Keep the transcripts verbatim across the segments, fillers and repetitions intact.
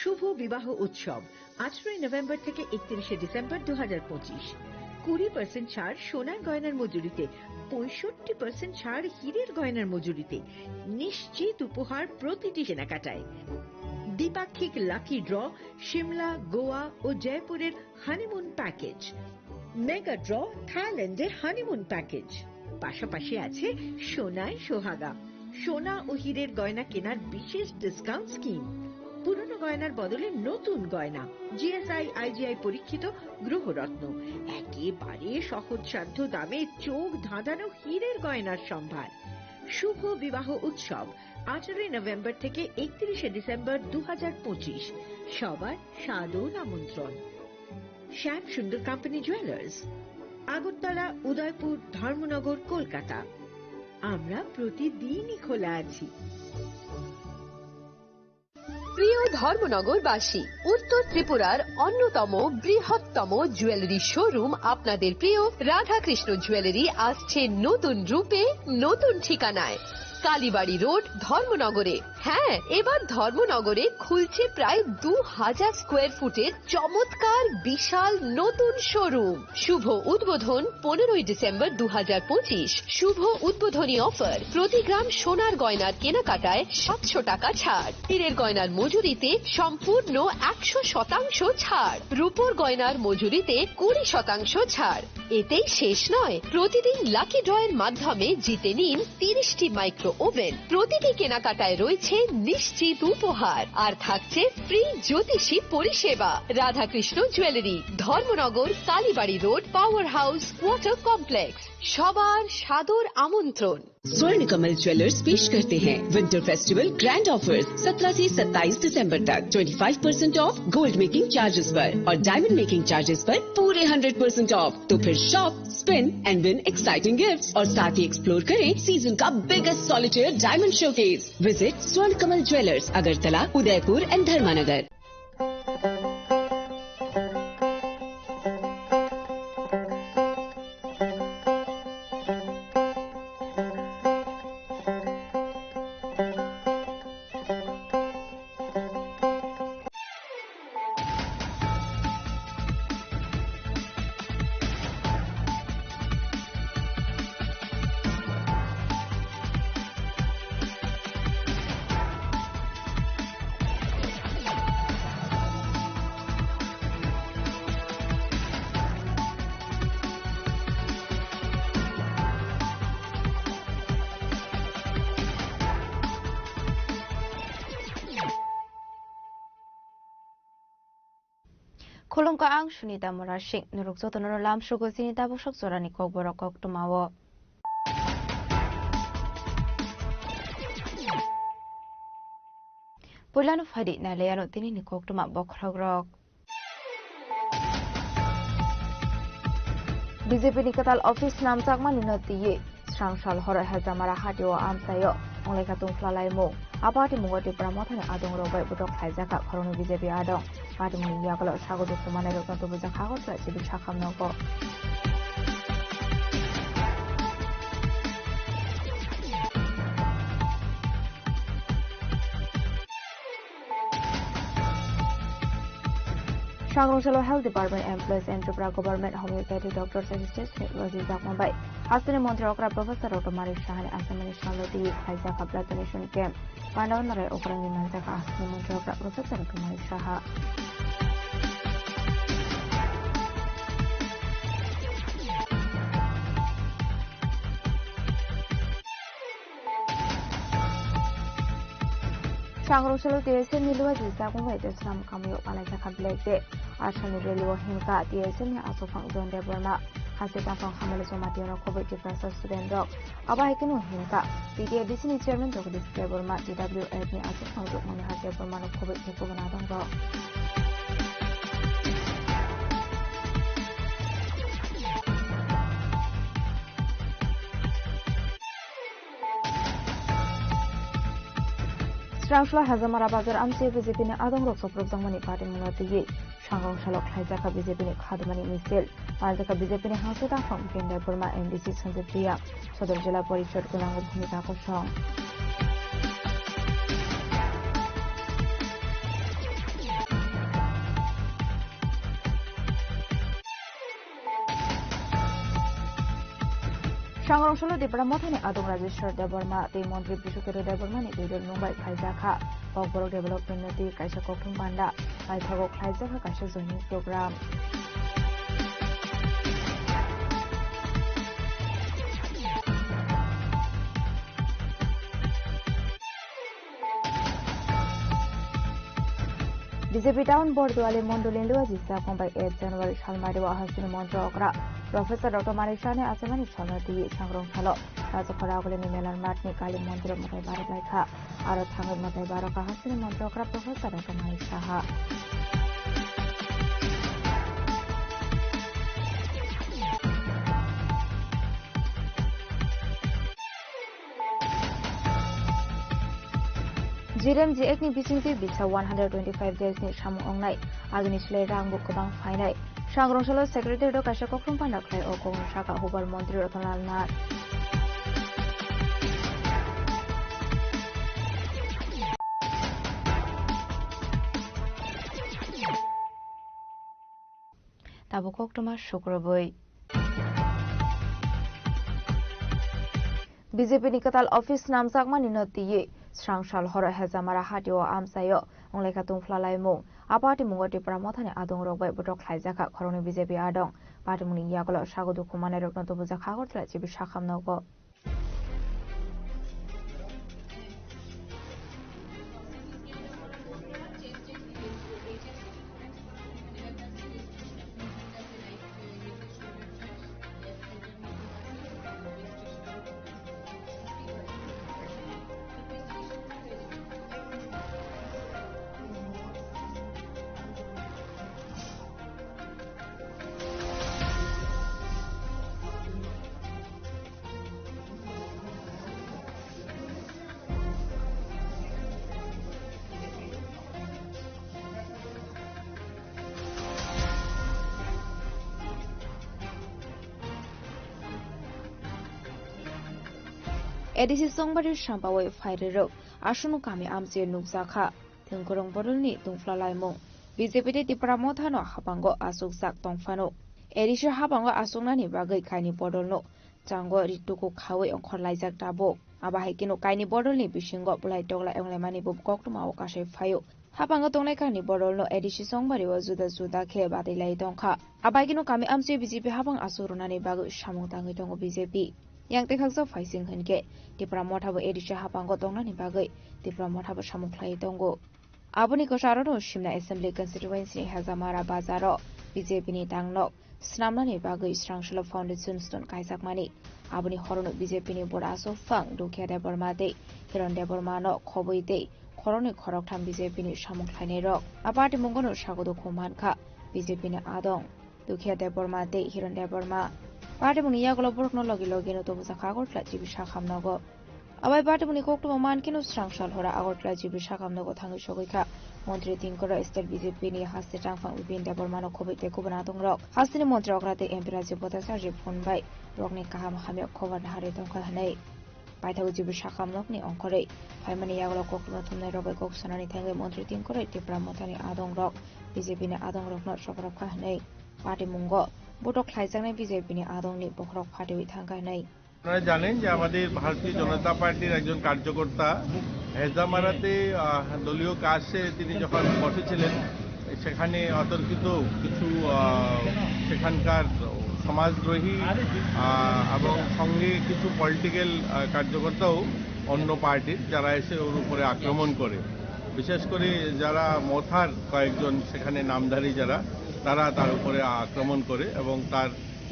শুভ বিবাহ উৎসব, আঠারোই নভেম্বর থেকে একত্রিশে ডিসেম্বর দু হাজার পঁচিশ। কুড়ি পার্সেন্ট ছাড় সোনার গয়নার মজুরিতে, পঁয়ষট্টি পার্সেন্ট ছাড় হীরের গয়নার মজুরিতে, নিশ্চিত উপহার প্রতিটি কেনাকাটায়। দ্বিপাক্ষিক লাকি ড্র, সিমলা, গোয়া ও জয়পুরের হানিমুন প্যাকেজ, মেগা ড্র, থাইল্যান্ডের হানিমুন প্যাকেজ। পাশাপাশি আছে সোনায় সোহাগা, সোনা ও হীরের গয়না কেনার বিশেষ ডিসকাউন্ট স্কিম। পুরনো গয়নার বদলে নতুন গয়না, জিএসআই, আইজিআই পরীক্ষিত গ্রহরত্ন, একেবারে সহজসাধ্য দামে চোখ ধাঁধানো হীরের গয়নার সম্ভার। শুভ বিবাহ উৎসব, আঠারোই নভেম্বর থেকে একত্রিশে ডিসেম্বর দু হাজার পঁচিশ। সবার সাদর আমন্ত্রণ। শ্যাম সুন্দর কোম্পানি জুয়েলার্স, আগরতলা, উদয়পুর, ধর্মনগর, কলকাতা। আমরা প্রতিদিনই খোলা আছি। প্রিয় ধর্মনগরবাসী, উত্তর ত্রিপুরার অন্যতম বৃহত্তম জুয়েলারি শোরুম আপনাদের প্রিয় রাধাকৃষ্ণ জুয়েলারি আসছে নতুন রূপে, নতুন ঠিকানায়। কালীবাড়ি রোড, ধর্মনগরে। হ্যাঁ, এবার ধর্মনগরে খুলছে প্রায় দু হাজার স্কোয়ার ফুটের চমৎকার বিশাল নতুন শোরুম। শুভ উদ্বোধন পনেরোই ডিসেম্বর দু হাজার পঁচিশ। শুভ উদ্বোধনী অফার, প্রতি গ্রাম সোনার গয়নার কেনাকাটায় সাতশো টাকা ছাড়, হীরের গয়নার মজুরিতে সম্পূর্ণ একশো শতাংশ ছাড়, রূপোর গয়নার মজুরিতে কুড়ি শতাংশ ছাড়। এতেই শেষ নয়, প্রতিদিন লাকি ড্রয়ের মাধ্যমে জিতে নিন তিরিশটি মাইক্রো ওভেন। প্রতিটি কেনাকাটায় রয়েছে নিশ্চিত উপহার, আর থাকছে ফ্রি জ্যোতিষী পরিষেবা। Radhakrishna jewellery, Dharmanagar, Kalibari road, power house, water complex. সবার সাদর আমন্ত্রণ। स्वर्ण कमल ज्वेलर्स पेश करते हैं विंटर फेस्टिवल ग्रैंड ऑफर्स। सत्रह से सत्ताईस दिसंबर तक twenty five percent of gold making charges पर और डायमंड मेकिंग चार्जेस पर पूरे हंड्रेड परसेंट ऑफ। तो फिर shop, spin and win exciting gifts और साथ ही एक्सप्लोर करें सीजन का biggest solitaire diamond showcase. Visit स्वर्ण कमल ज्वेलर्स, अगरतला, उदयपुर एंड धर्मानगर। Khulumkha, ang Sunita Murasing. Norok jotono lamsugo chini tabuk sok jorani kokborok koktwmao. Puilano phaidi nailaiano tinini koktwma bokhorokrok. B J P ni kwtal office namjakmani no twiwi Srangsal horo Hezamara hatio amchaio wnglaikha tungphla laimung. A party mungo Tipra Mothani adongrok bai bwtok khlaijakha khoroknwi B J P adong. Party mungni yagulo sago dukhu manai rokno tubujak Agartala chibwi sakham nogo. Sangrong salo Health Department Employees and Tripura Government Homeopathy Doctors Association ni rojijak mumbai. Hasteni montri okra Professor Doctor Manik Saha ni asamani salo twi khlaijak blood donation camp. Pandao narai okrangni manjak hasteni montri okra Professor Doctor Manik Saha. Sangrong salo T S F ni luwa jisa kung bai jeslam kamio palai jakha Black Day. Asal ni rally o himka T S F ni asopang John Debbarma. Hase tangkang hamale joma tiyo no khoboi Tiprasa student rok. Abo hai khe no himka T T A D C ni chairman Jagadish Debbarma, T W F ni asopang Rukmani Debbarma no khoboi khe kubuna dong rok. Srangsla Hajamara Bazar amchio B J P ni adongrok chopropjakmani patimungno twiwi Sangrong salo khlaijakha B J P ni khadumani misil. Manjakha B J P ni hangso tangkhung Bhiren Debbarma, M D C Sanjay Priya, Sodor Jila Porishod gwnango bhumika kosong. Sangrong salo Tipra Mothani adong Rajeshwar Debbarma tei Montri Biswakirti Debbarmani twi dol mung bai khlaijak kha. Kokborok development no twi kaisa kokthum panda paithago khlaijak kha kaisa joining program. B J P town Borduali Mondolin Luaji Sakong bai ek January salmario hasteni montri okra Professor Doctor Manik Saha ni achimani salna twi sangrong salo Rajakhora Agulini Melar Math ni Kali Mondir mwtai barok lai kha. Aro thangwi mwtai barok kha hasteni montri okra Professor Doctor Manik Saha. G R M G Act ni bisingtwi bisa one hundred twenty-five days ni samung wngnai, agini slai rang bo kwbang phainai. Sangrong salo secretary rok kaisa kokthum panda khlai o kokno saka hubar montri Ratan Lal Nath. Tabuk koktwma sukrubwi. B J P ni kwtal office namjakmani no twiwi srang sal horo Hejamara hatio amchaio wnglaikha tungphla laimung. A patimungo Tipra Mothani adongrok bai botok khlaijakha khoroknwi B J P adong. Patimungni yagulo sago dukhu manai rokno tubujak Agartala G B Sakham nogo. A D C Songbari sampawi phairwirok aswkno kami amchio nukjakha. Thwngkwrwng bodolni tungphla laimung. B J P tei Tipra Mothano habango aswkjak tongphano. A D C habango aswknani bagwi kaini bodolno chango rituku khawi ongkhorlaijak tabuk. Abo hai kheno kaini bodolni bisingo bwlai toklai wnglaimani bo koktwmao kasai phaio. Habango tongnai kaini bodolno A D C Songbari o juda juda khe batwi lai tongkha. Abo hai kheno kami amchoi B J P habang aswk rwnani bagwi samung tangwi tongo B J P. Yang tei khaksa phaising hinkhe Tipra Motha bo A D C habango tongnani bagwi Tipra Motha bo samung khlai tongo. Aboni kwcharo no Simna Assembly Constituency ni Hejamara bazaro B J P ni tangnok snamnani bagwi Srangsalo Foundation Stone kaijakmani. Aboni horono B J P ni bura aswk phang Dukhiya Debbarma tei Hiron Debbarma no khobwi tei khoroknwi khoroktham B J P ni samung khlainai rok. A party mungo no sago dukhu mankha B J P ni adong. Dukhiya Debbarma tei Hiron Debbarma. Party mungni yagulo borokno logi logi no tubujak Agartala G B Sakham nogo. Abai party mungni koktwma mankhe no Srangsal hora Agartala G B Sakham nogo thangwi sogwi kha. Montri Tingkoro State B J P ni haste tangphang Bipin Debbarma no khobwi tei kubun adong rok. Hasteni montri okra tei M P Rajiv Bhattacharya phone bai rokni kaham hamya khobor naharwi tongkha hwnwi. Paithago G B Sakham nokni ongkhorwi phaimani yagulo koktwma thumnai rok bai kok sanani thangwi Montri Tingkoro Tipra Mothani adong rok B J P ni adong rokno sokorokha hwnwi. Party mungo botok khlaijaknai B J P ni adongni bokhorok phatiwi thangkha hwnwi. আপনারা জানেন যে আমাদের ভারতীয় জনতা পার্টির একজন কার্যকর্তা হেজামারাতে, আহ, দলীয় কাজে তিনি যখন বসেছিলেন, সেখানে অতর্কিত কিছু, আহ, সেখানকার সমাজদ্রোহী, আহ, এবং সঙ্গে কিছু পলিটিক্যাল, আহ, কার্যকর্তাও অন্য পার্টির, যারা এসে ওর উপরে আক্রমণ করে। বিশেষ করে যারা মথার কয়েকজন সেখানে নামধারী যারা, তারা তার উপরে আক্রমণ করে এবং তার,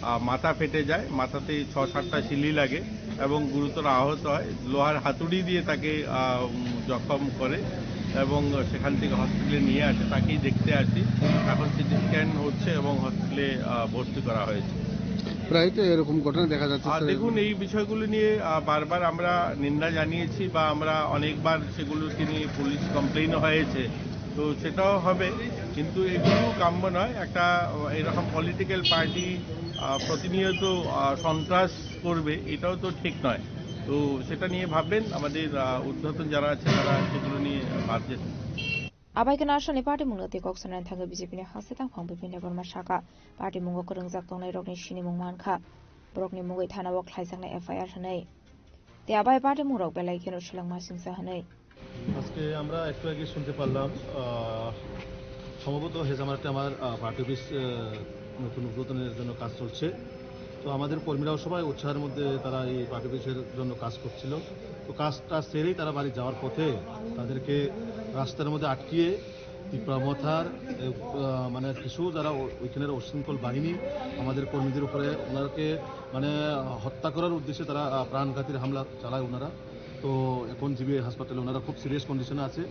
আহ, মাথা ফেটে যায়, মাথাতে ছ সাতটা শিলি লাগে এবং গুরুতর আহত হয়। লোহার হাতুড়ি দিয়ে তাকে, আহ, উম, জখম করে এবং সেখান থেকে হসপিটালে নিয়ে আসে, তাকেই দেখতে আসি। এখন সিটি স্ক্যান হচ্ছে এবং হসপিটালে, আহ, ভর্তি করা হয়েছে। প্রায় তো এরকম ঘটনা দেখা যাচ্ছে, আর স্যার। দেখুন, এই বিষয়গুলো নিয়ে, আহ, বারবার আমরা নিন্দা জানিয়েছি বা আমরা অনেকবার সেগুলো তিনি পুলিশ কমপ্লেইনও হয়েছে, তো সেটাও হবে, কিন্তু এগুলো কাম্য নয়। একটা, আহ, এরকম পলিটিক্যাল পার্টি, আহ, প্রতিনিয়ত, আহ, সন্ত্রাস করবে, এটাও তো ঠিক নয়। তো সেটা নিয়ে ভাববেন, আমাদের, আহ, ঊর্ধ্বতন যারা আছে তারা সেগুলো নিয়ে ভাবছেন। Abai khe National Party mungno tei kok sanani thangwi B J P ni haste tangphang Bipin Debbarma saka, party mungo kwrwngjak tongnai rokni sinimung mankha. Borokni mungwi thanao khlaijaknai F I R hwnwi. Tei abai patimung rok belai kheno swlangma singsa hwnwi. আজকে আমরা একটু আগে শুনতে পারলাম, আহ, সম্ভবত হেজামারাতে আমার, আহ, party office, আহ, নতুন উদ্বোধনের জন্য কাজ চলছে। তো আমাদের কর্মীরাও সবাই উৎসাহের মধ্যে তারা এই পার্টি অফিসের জন্য কাজ করছিল। তো কাজটা সেরেই তারা বাড়ি যাওয়ার পথে তাদেরকে রাস্তার মধ্যে আটকিয়ে টিপ্রা মথার, এ, আহ, মানে কিছু যারা ও-, ওইখানের উশৃঙ্খল বাহিনী আমাদের কর্মীদের উপরে ওনাকে মানে হত্যা করার উদ্দেশ্যে তারা, আহ, প্রাণঘাতী হামলা চালায় ওনারা। তো এখন জিবি হাসপাতালে ওনারা খুব সিরিয়াস কন্ডিশনে আছে।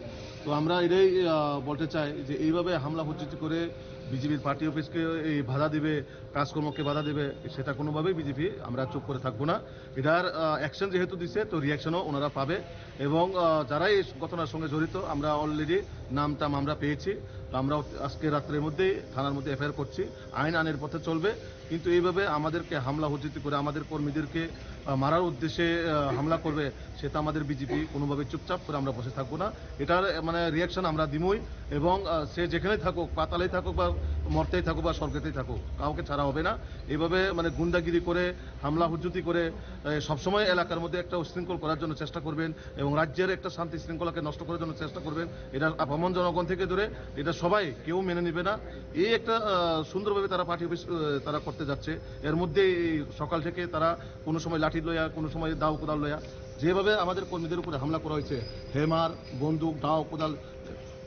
তো আমরা এটাই, আহ, বলতে চাই যে এইভাবে হামলা হুজ্জুতি করে বিজেপির পার্টি অফিসকে এই বাধা দিবে, কাজকর্মকে বাধা দিবে, সেটা কোনোভাবেই বিজেপি আমরা চুপ করে থাকবো না। এটার, আহ, অ্যাকশন যেহেতু দিছে, তো রিয়াকশনও ওনারা পাবে। এবং, আহ, যারাই এই ঘটনার সঙ্গে জড়িত, আমরা অলরেডি নাম টাম আমরা পেয়েছি। তো আমরা আজকে রাত্রের মধ্যেই থানার মধ্যে এফআইআর করছি, আইন আইনের পথে চলবে। কিন্তু এইভাবে আমাদেরকে হামলা হুজ্জুতি করে আমাদের কর্মীদেরকে, আহ, মারার উদ্দেশ্যে, আহ, হামলা করবে, সেটা আমাদের বিজেপি কোনোভাবে চুপচাপ করে আমরা বসে থাকবো না। এটার, আহ, মানে রিয়াকশন আমরা দিমই। এবং, আহ, সে যেখানে থাকুক, পাতালেই থাকুক বা মর্তেই থাকুক বা স্বর্গেতেই থাকুক, কাউকে ছাড়া হবে না। এইভাবে মানে গুন্ডাগিরি করে, হামলা হুজ্জুতি করে, আহ, সবসময় এলাকার মধ্যে একটা উশৃঙ্খল করার জন্য চেষ্টা করবেন এবং রাজ্যের একটা শান্তি শৃঙ্খলাকে নষ্ট করার জন্য চেষ্টা করবেন। এটা আপামর জনগণ থেকে ধরে এটা সবাই কেউ মেনে নেবে না। এই একটা, আহ, সুন্দরভাবে তারা পার্টি অফিস, আহ, তারা করতে যাচ্ছে। এর মধ্যে এই সকাল থেকে তারা কোনো সময় লাঠি লয়া, কোনো সময় দাও কোদাল লয়া, যেভাবে আমাদের কর্মীদের উপরে হামলা করা হয়েছে, হেমার, বন্দুক, দাও, কোদাল,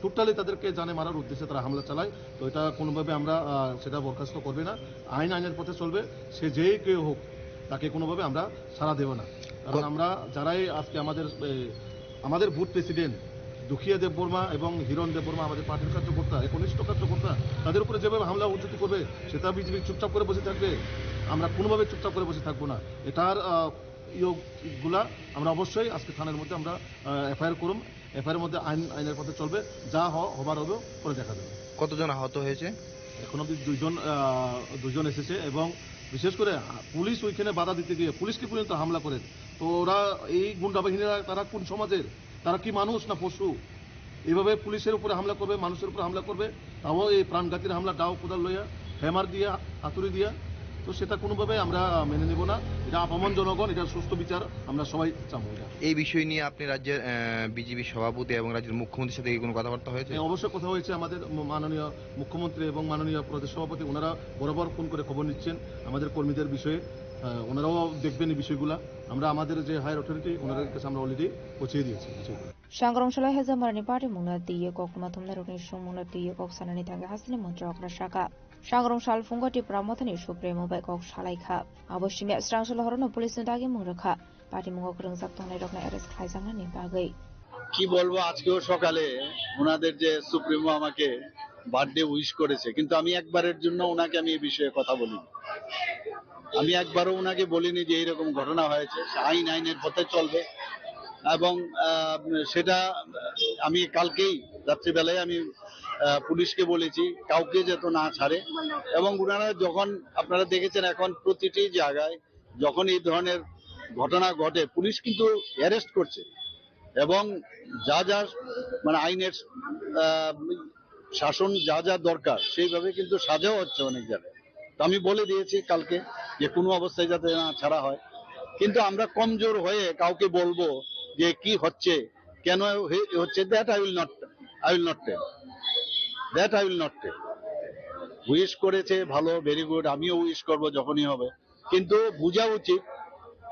টোটালি তাদেরকে জানে মারার উদ্দেশ্যে তারা হামলা চালায়। তো এটা কোনোভাবে আমরা, আহ, সেটা বরখাস্ত করবে না। আইন আইনের পথে চলবে। সে যেই কেউ হোক, তাকে কোনোভাবে আমরা ছাড়া দেব না। কারণ ক- আমরা যারাই আজকে আমাদের, এ, আমাদের বুথ প্রেসিডেন্ট দুখিয়া দেববর্মা এবং হিরণ দেববর্মা, আমাদের পার্টির কার্যকর্তা, একনিষ্ঠ কার্যকর্তা, তাদের উপরে যেভাবে হামলা হুজ্জুতি করবে, সেটা বিজেপি চুপচাপ করে বসে থাকবে? আমরা কোনোভাবে চুপচাপ করে বসে থাকবো না। এটার, আহ, ইয়োগুলা আমরা অবশ্যই আজকে থানার মধ্যে আমরা, আহ, এফআইআর করুম। এফআইআর মধ্যে আইন, আইনের পথে চলবে, যা হ-, হবার হবে পরে দেখা যাবে। কতজন আহত হয়েছে? এখন অবধি দুইজন, আহ, দুইজন এসেছে এবং বিশেষ করে, আহ, পুলিশ ওইখানে বাধা দিতে গিয়ে পুলিশকে পর্যন্ত হামলা করে। তো ওরা, এই গুন্ডা বাহিনীরা, তারা কোন সমাজের? তারা কি মানুষ না পশু? এইভাবে পুলিশের উপরে হামলা করবে, মানুষের উপরে হামলা করবে, তাও এই প্রাণঘাতীর হামলা, দাও কোদাল লইয়া, হ্যামার দিয়া, হাতুড়ি দিয়া। তো সেটা কোনোভাবে আমরা মেনে নেব না। এটা আপামর জনগণ, এটা সুষ্ঠু বিচার আমরা সবাই চাবো এটা। এই বিষয় নিয়ে আপনি রাজ্যের, আহ, বিজেপি সভাপতি এবং রাজ্যের মুখ্যমন্ত্রীর সাথে কি কোনো কথাবার্তা হয়েছে? হ্যাঁ, অবশ্যই কথা হয়েছে আমাদের ম-, মাননীয় মুখ্যমন্ত্রী এবং মাননীয় প্রদেশ সভাপতি, ওনারা বরাবর ফোন করে খবর নিচ্ছেন আমাদের কর্মীদের বিষয়ে। আহ, ওনারাও দেখবেন এই বিষয়গুলা। আমরা আমাদের যে হায়ার অথরিটি, ওনাদের কাছে আমরা অলরেডি পৌঁছে দিয়েছি বিষয়গুলো। Sangrong Salai Hejamarani patimungno twiwi koktwma thumnairokni songmungno twiwi kok sanani thangwi hasteni montri okra saka. Sangrong salphungo Tipra Mothani Supremo bai kok salaikha. Abo simi Srangso lohorono police ni dagimung rwkha. Patimungo kwrwngjak tongnairokno arrest khlaijaknani bagwi. কি বলবো, আজকেও সকালে ওনাদের যে সুপ্রিমো আমাকে birthday wish করেছে, কিন্তু আমি একবারের জন্য ওনাকে আমি এই বিষয়ে কথা বলিনি। আমি একবারও ওনাকে বলিনি যে এইরকম ঘটনা হয়েছে। আইন আইনের পথে চলবে। এবং, আহ, সেটা আমি কালকেই রাত্রিবেলায় আমি, আহ, পুলিশকে বলেছি, কাউকে যেন না ছাড়ে। এবং ওনারা যখন, আপনারা দেখেছেন, এখন প্রতিটি জায়গায় যখন এই ধরনের ঘটনা ঘটে, পুলিশ কিন্তু অ্যারেস্ট করছে এবং যা যা, মানে, আইনের, আহ, শাসন যা যা দরকার, সেইভাবে কিন্তু সাজাও হচ্ছে অনেক জায়গায়। তো আমি বলে দিয়েছি কালকে যে কোনো অবস্থায় যাতে না ছাড়া হয়। কিন্তু আমরা কমজোর হয়ে কাউকে বলবো যে কি হচ্ছে, কেন হে-, হচ্ছে, that I will not, I will not tell, that I will not tell। Wish করেছে, ভালো, ভেরি গুড, আমিও উইশ করব যখনই হবে। কিন্তু বোঝা উচিত,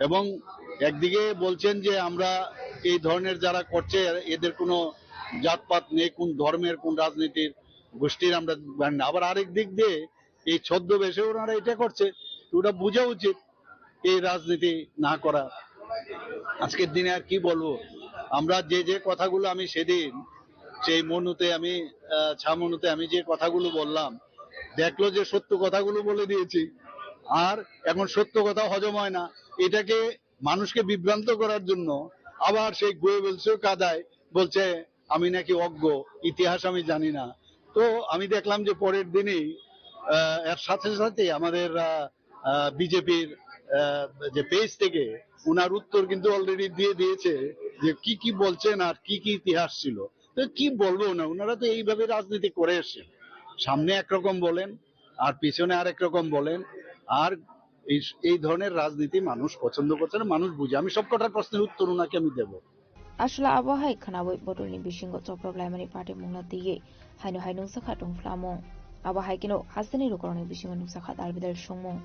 এবং একদিকে বলছেন যে আমরা এই ধরনের যারা করছে এদের কোনো জাতপাত নেই, কোন ধর্মের, কোন রাজনীতির গোষ্ঠীর আমরা জানি না। আবার আরেক দিক দিয়ে এই ছদ্মবেশে ওনারা এটা করছে, তো ওটা বোঝা উচিত এই রাজনীতি না করা। আজকের দিনে আর কি বলবো, আমরা যে যে কথাগুলো আমি সেদিন সেই মনুতে আমি, আহ, ছামনুতে আমি যে কথাগুলো বললাম, দেখলো যে সত্য কথাগুলো বলে দিয়েছি, আর এখন সত্য কথা হজম হয় না। এটাকে মানুষকে বিভ্রান্ত করার জন্য আবার সেই গোয়েবলসেও কাদায় বলছে আমি নাকি অজ্ঞ, ইতিহাস আমি জানি না। তো আমি দেখলাম যে পরের দিনই, আহ, এর সাথে সাথে আমাদের, আহ, আহ, বিজেপির, আহ, যে পেজ থেকে ওনার উত্তর কিন্তু অলরেডি দিয়ে দিয়েছে যে কি কি বলছেন আর কি কি ইতিহাস ছিল। তো কি বলবো না, ওনারা তো এইভাবে রাজনীতি করে এসেছেন, সামনে একরকম বলেন আর পিছনে আরেক রকম বলেন। আর এই এই ধরনের রাজনীতি মানুষ পছন্দ করছে না, মানুষ বুঝে। আমি সব কটার প্রশ্নের উত্তর ওনাকে আমি দেব। Aswla abo hai khwnawi bodolni bisingo choprok laimani patimungno twiwi haino hai nukjakha tongphlamung. Abo hai kheno hasteni lukurokni bisingo nukjakha dalbidal songmung.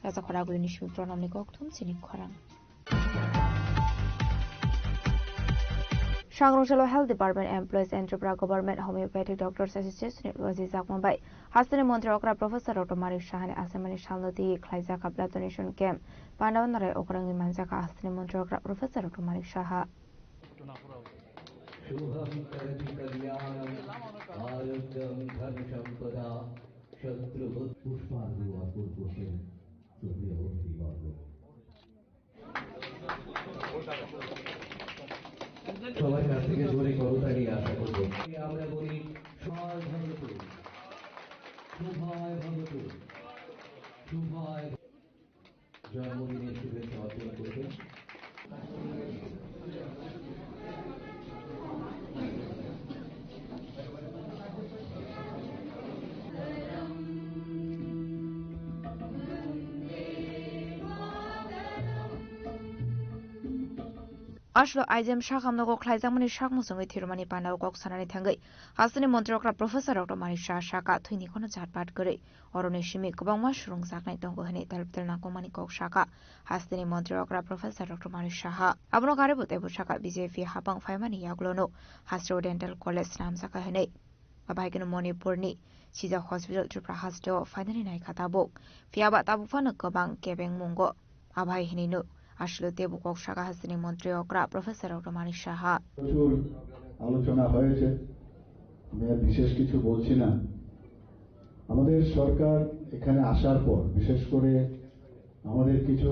Raja Khoragulini simi Pranamni kokthum chini khorang. Sangrong Salo Health Department Employees and Tripura Government Homeopathic Doctors Association ni rojijak mung bai hasteni montri okra Professor Doctor Manik Saha ni achaimani salno twi khlaijak blood donation camp pandao narai okrangwi manjak hasteni montri okra Professor Doctor Manik Saha. शुभं करोति कल्याणं आरोग्यं धनसम्पदा शत्रुबुद्ध पुष्पार्घ्य अर्पण করছেন শ্রদ্ধেয় অতিথিবর্গ। সবার কাছ থেকে জোরে করতালি আশা করব। আমরা বলি শুভায় ভবতু, শুভায় ভবতু, শুভায় জন্মদিনের শুভেচ্ছা অর্পণ করবেন। Aswk aijam sakhamno kok khlaijakmani sak muchungwi thwirmani pandao kok sanani thangwi hasteni montri okra Professor Doctor Manik Saha saka thwini kheno chatpat kwrwi. Oroni simi kwbangma swrwngjaknai tongo hwnwi telptel nangkukmani kok saka hasteni montri okra Professor Doctor Manik Saha. Abono karibo teibo saka B J P hapang phaimani yagulono hasteo dental college swnamjakha hwnwi. Abo hai kheno Manipurni Sijak Hospital Tripura hasteo phainani naikha tabuk. Phiyaba tabuk phano kwbang kebengmungo. Abo hai hinwino aswk teibo kok saka hasteni montri okra Professor Doctor Manik Saha. প্রচুর আলোচনা হয়েছে, আমি আর বিশেষ কিছু বলছি না। আমাদের সরকার এখানে আসার পর বিশেষ করে আমাদের কিছু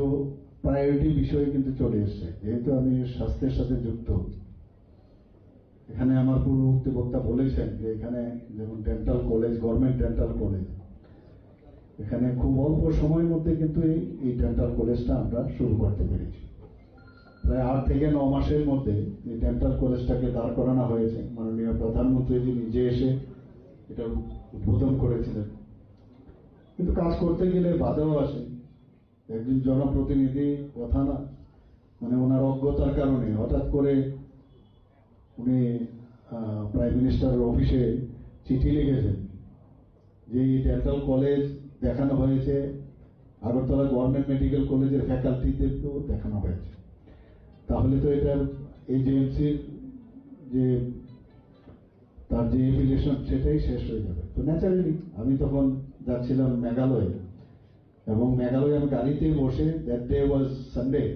প্রায়োরিটি বিষয় কিন্তু চলে এসছে, যেহেতু আমি স্বাস্থ্যের সাথে যুক্ত। এখানে আমার পূর্ববর্তী বক্তা বলেছেন যে এখানে যেমন dental college, government dental college, এখানে খুব অল্প সময়ের মধ্যে কিন্তু এই, এই ডেন্টাল কলেজটা আমরা শুরু করতে পেরেছি। প্রায় আট থেকে ন মাসের মধ্যে এই ডেন্টাল কলেজটাকে দাঁড় করানো হয়েছে। মাননীয় প্রধানমন্ত্রীজি নিজে এসে এটা উদ্বোধন করেছিলেন। কিন্তু কাজ করতে গেলে বাধাও আসে। একজন জনপ্রতিনিধি কথা না, মানে, ওনার অজ্ঞতার কারণে হঠাৎ করে উনি, আহ, প্রাইম মিনিস্টারের অফিসে চিঠি লিখেছেন যে এই ডেন্টাল কলেজ দেখানো হয়েছে, আগরতলা গভর্নমেন্ট মেডিকেল কলেজের ফ্যাকাল্টিদেরকেও দেখানো হয়েছে। তাহলে তো এটা এইচএমসির যে তার যে এফিলিয়েশন, সেটাই শেষ হয়ে যাবে। তো ন্যাচারালি আমি তখন যাচ্ছিলাম মেঘালয়ে, এবং মেঘালয়ে আমি গাড়িতে বসে, that day was Sunday,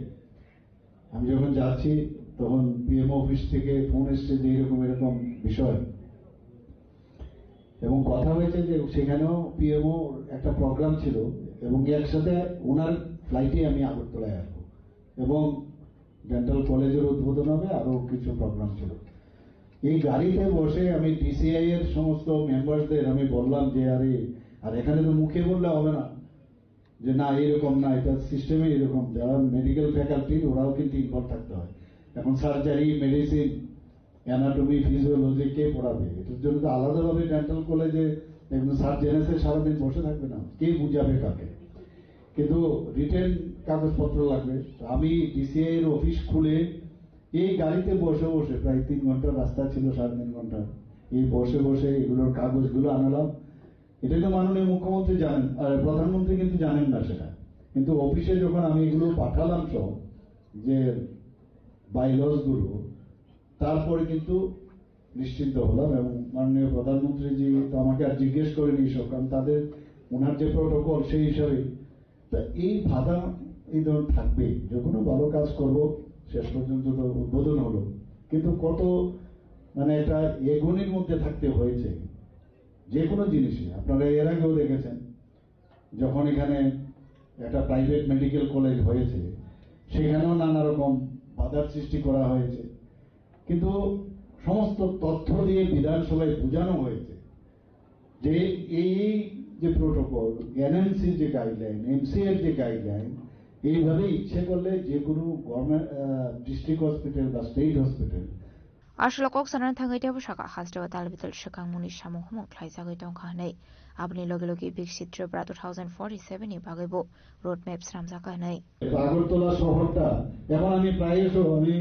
আমি যখন যাচ্ছি তখন পিএমও অফিস থেকে ফোন এসছে যে এরকম এরকম বিষয়। এবং কথা হয়েছে যে সেখানেও পিএমও একটা প্রোগ্রাম ছিল এবং একসাথে ওনার ফ্লাইটে আমি আগরতলায় আসবো এবং ডেন্টাল কলেজের উদ্বোধন হবে, আরো কিছু প্রোগ্রাম ছিল। এই গাড়িতে বসে আমি ডিসিআই এর সমস্ত মেম্বারদের আমি বললাম যে, "আরে, আর এখানে তো মুখে বললে হবে না যে না, এরকম না, এটা সিস্টেমে এরকম।" যারা মেডিকেল ফ্যাকাল্টি, ওরাও কিন্তু ইনভলভ থাকতে হয়। এখন সার্জারি, মেডিসিন, অ্যানাটমি, ফিজিওলজি কে পড়াবে? এটার জন্য তো আলাদাভাবে ডেন্টাল কলেজে একজন সার্জন এসে সারাদিন বসে থাকবে না, কে বুঝাবে কাকে? কিন্তু রিটেন কাগজপত্র লাগবে। তো আমি ডিসিআই এর অফিস খুলে এই গাড়িতে বসে বসে, প্রায় তিন ঘন্টার রাস্তা ছিল, সাড়ে তিন ঘন্টা, এই বসে বসে এগুলোর কাগজগুলো আনালাম। এটা তো মাননীয় মুখ্যমন্ত্রী জানেন, আর প্রধানমন্ত্রী কিন্তু জানেন না সেটা। কিন্তু অফিসে যখন আমি এগুলো পাঠালাম সব, যে বাইলজ গুলো, তারপরে কিন্তু নিশ্চিন্ত হলাম এবং মাননীয় প্রধানমন্ত্রীজি তো আমাকে আর জিজ্ঞেস করেনি সব, কারণ তাদের, ওনার যে প্রোটোকল সেই হিসাবে। তা এই বাধা এই ধরনের থাকবে, যে কোনো ভালো কাজ করব, শেষ পর্যন্ত তো উদ্বোধন হলো, কিন্তু কত, মানে, একটা এগোনির মধ্যে থাকতে হয়েছে যে কোনো জিনিসে। আপনারা এর আগেও দেখেছেন, যখন এখানে একটা প্রাইভেট মেডিকেল কলেজ হয়েছে, সেখানেও নানা রকম বাধার সৃষ্টি করা হয়েছে। কিন্তু সমস্ত তথ্য দিয়ে বিধানসভায় বোঝানো হয়েছে যে এই যে প্রোটোকল, এনএমসির যে গাইডলাইন, এমসিআইর যে গাইডলাইন, এইভাবে ইচ্ছে করলে যে কোনো গভর্নমেন্ট, ডিস্ট্রিক্ট হসপিটাল বা state hospital, Aswk kok sanani thangwi teibo sakha, hasteo tal bital swkang mungni samung humung khlaijagwi tongkha hwnwi. Aboni logi logi Viksit Tripura two thousand forty seven ni bagwibo road map swnamjakha hwnwi. তো আগরতলা শহরটা এখন আমি প্রায়শ আমি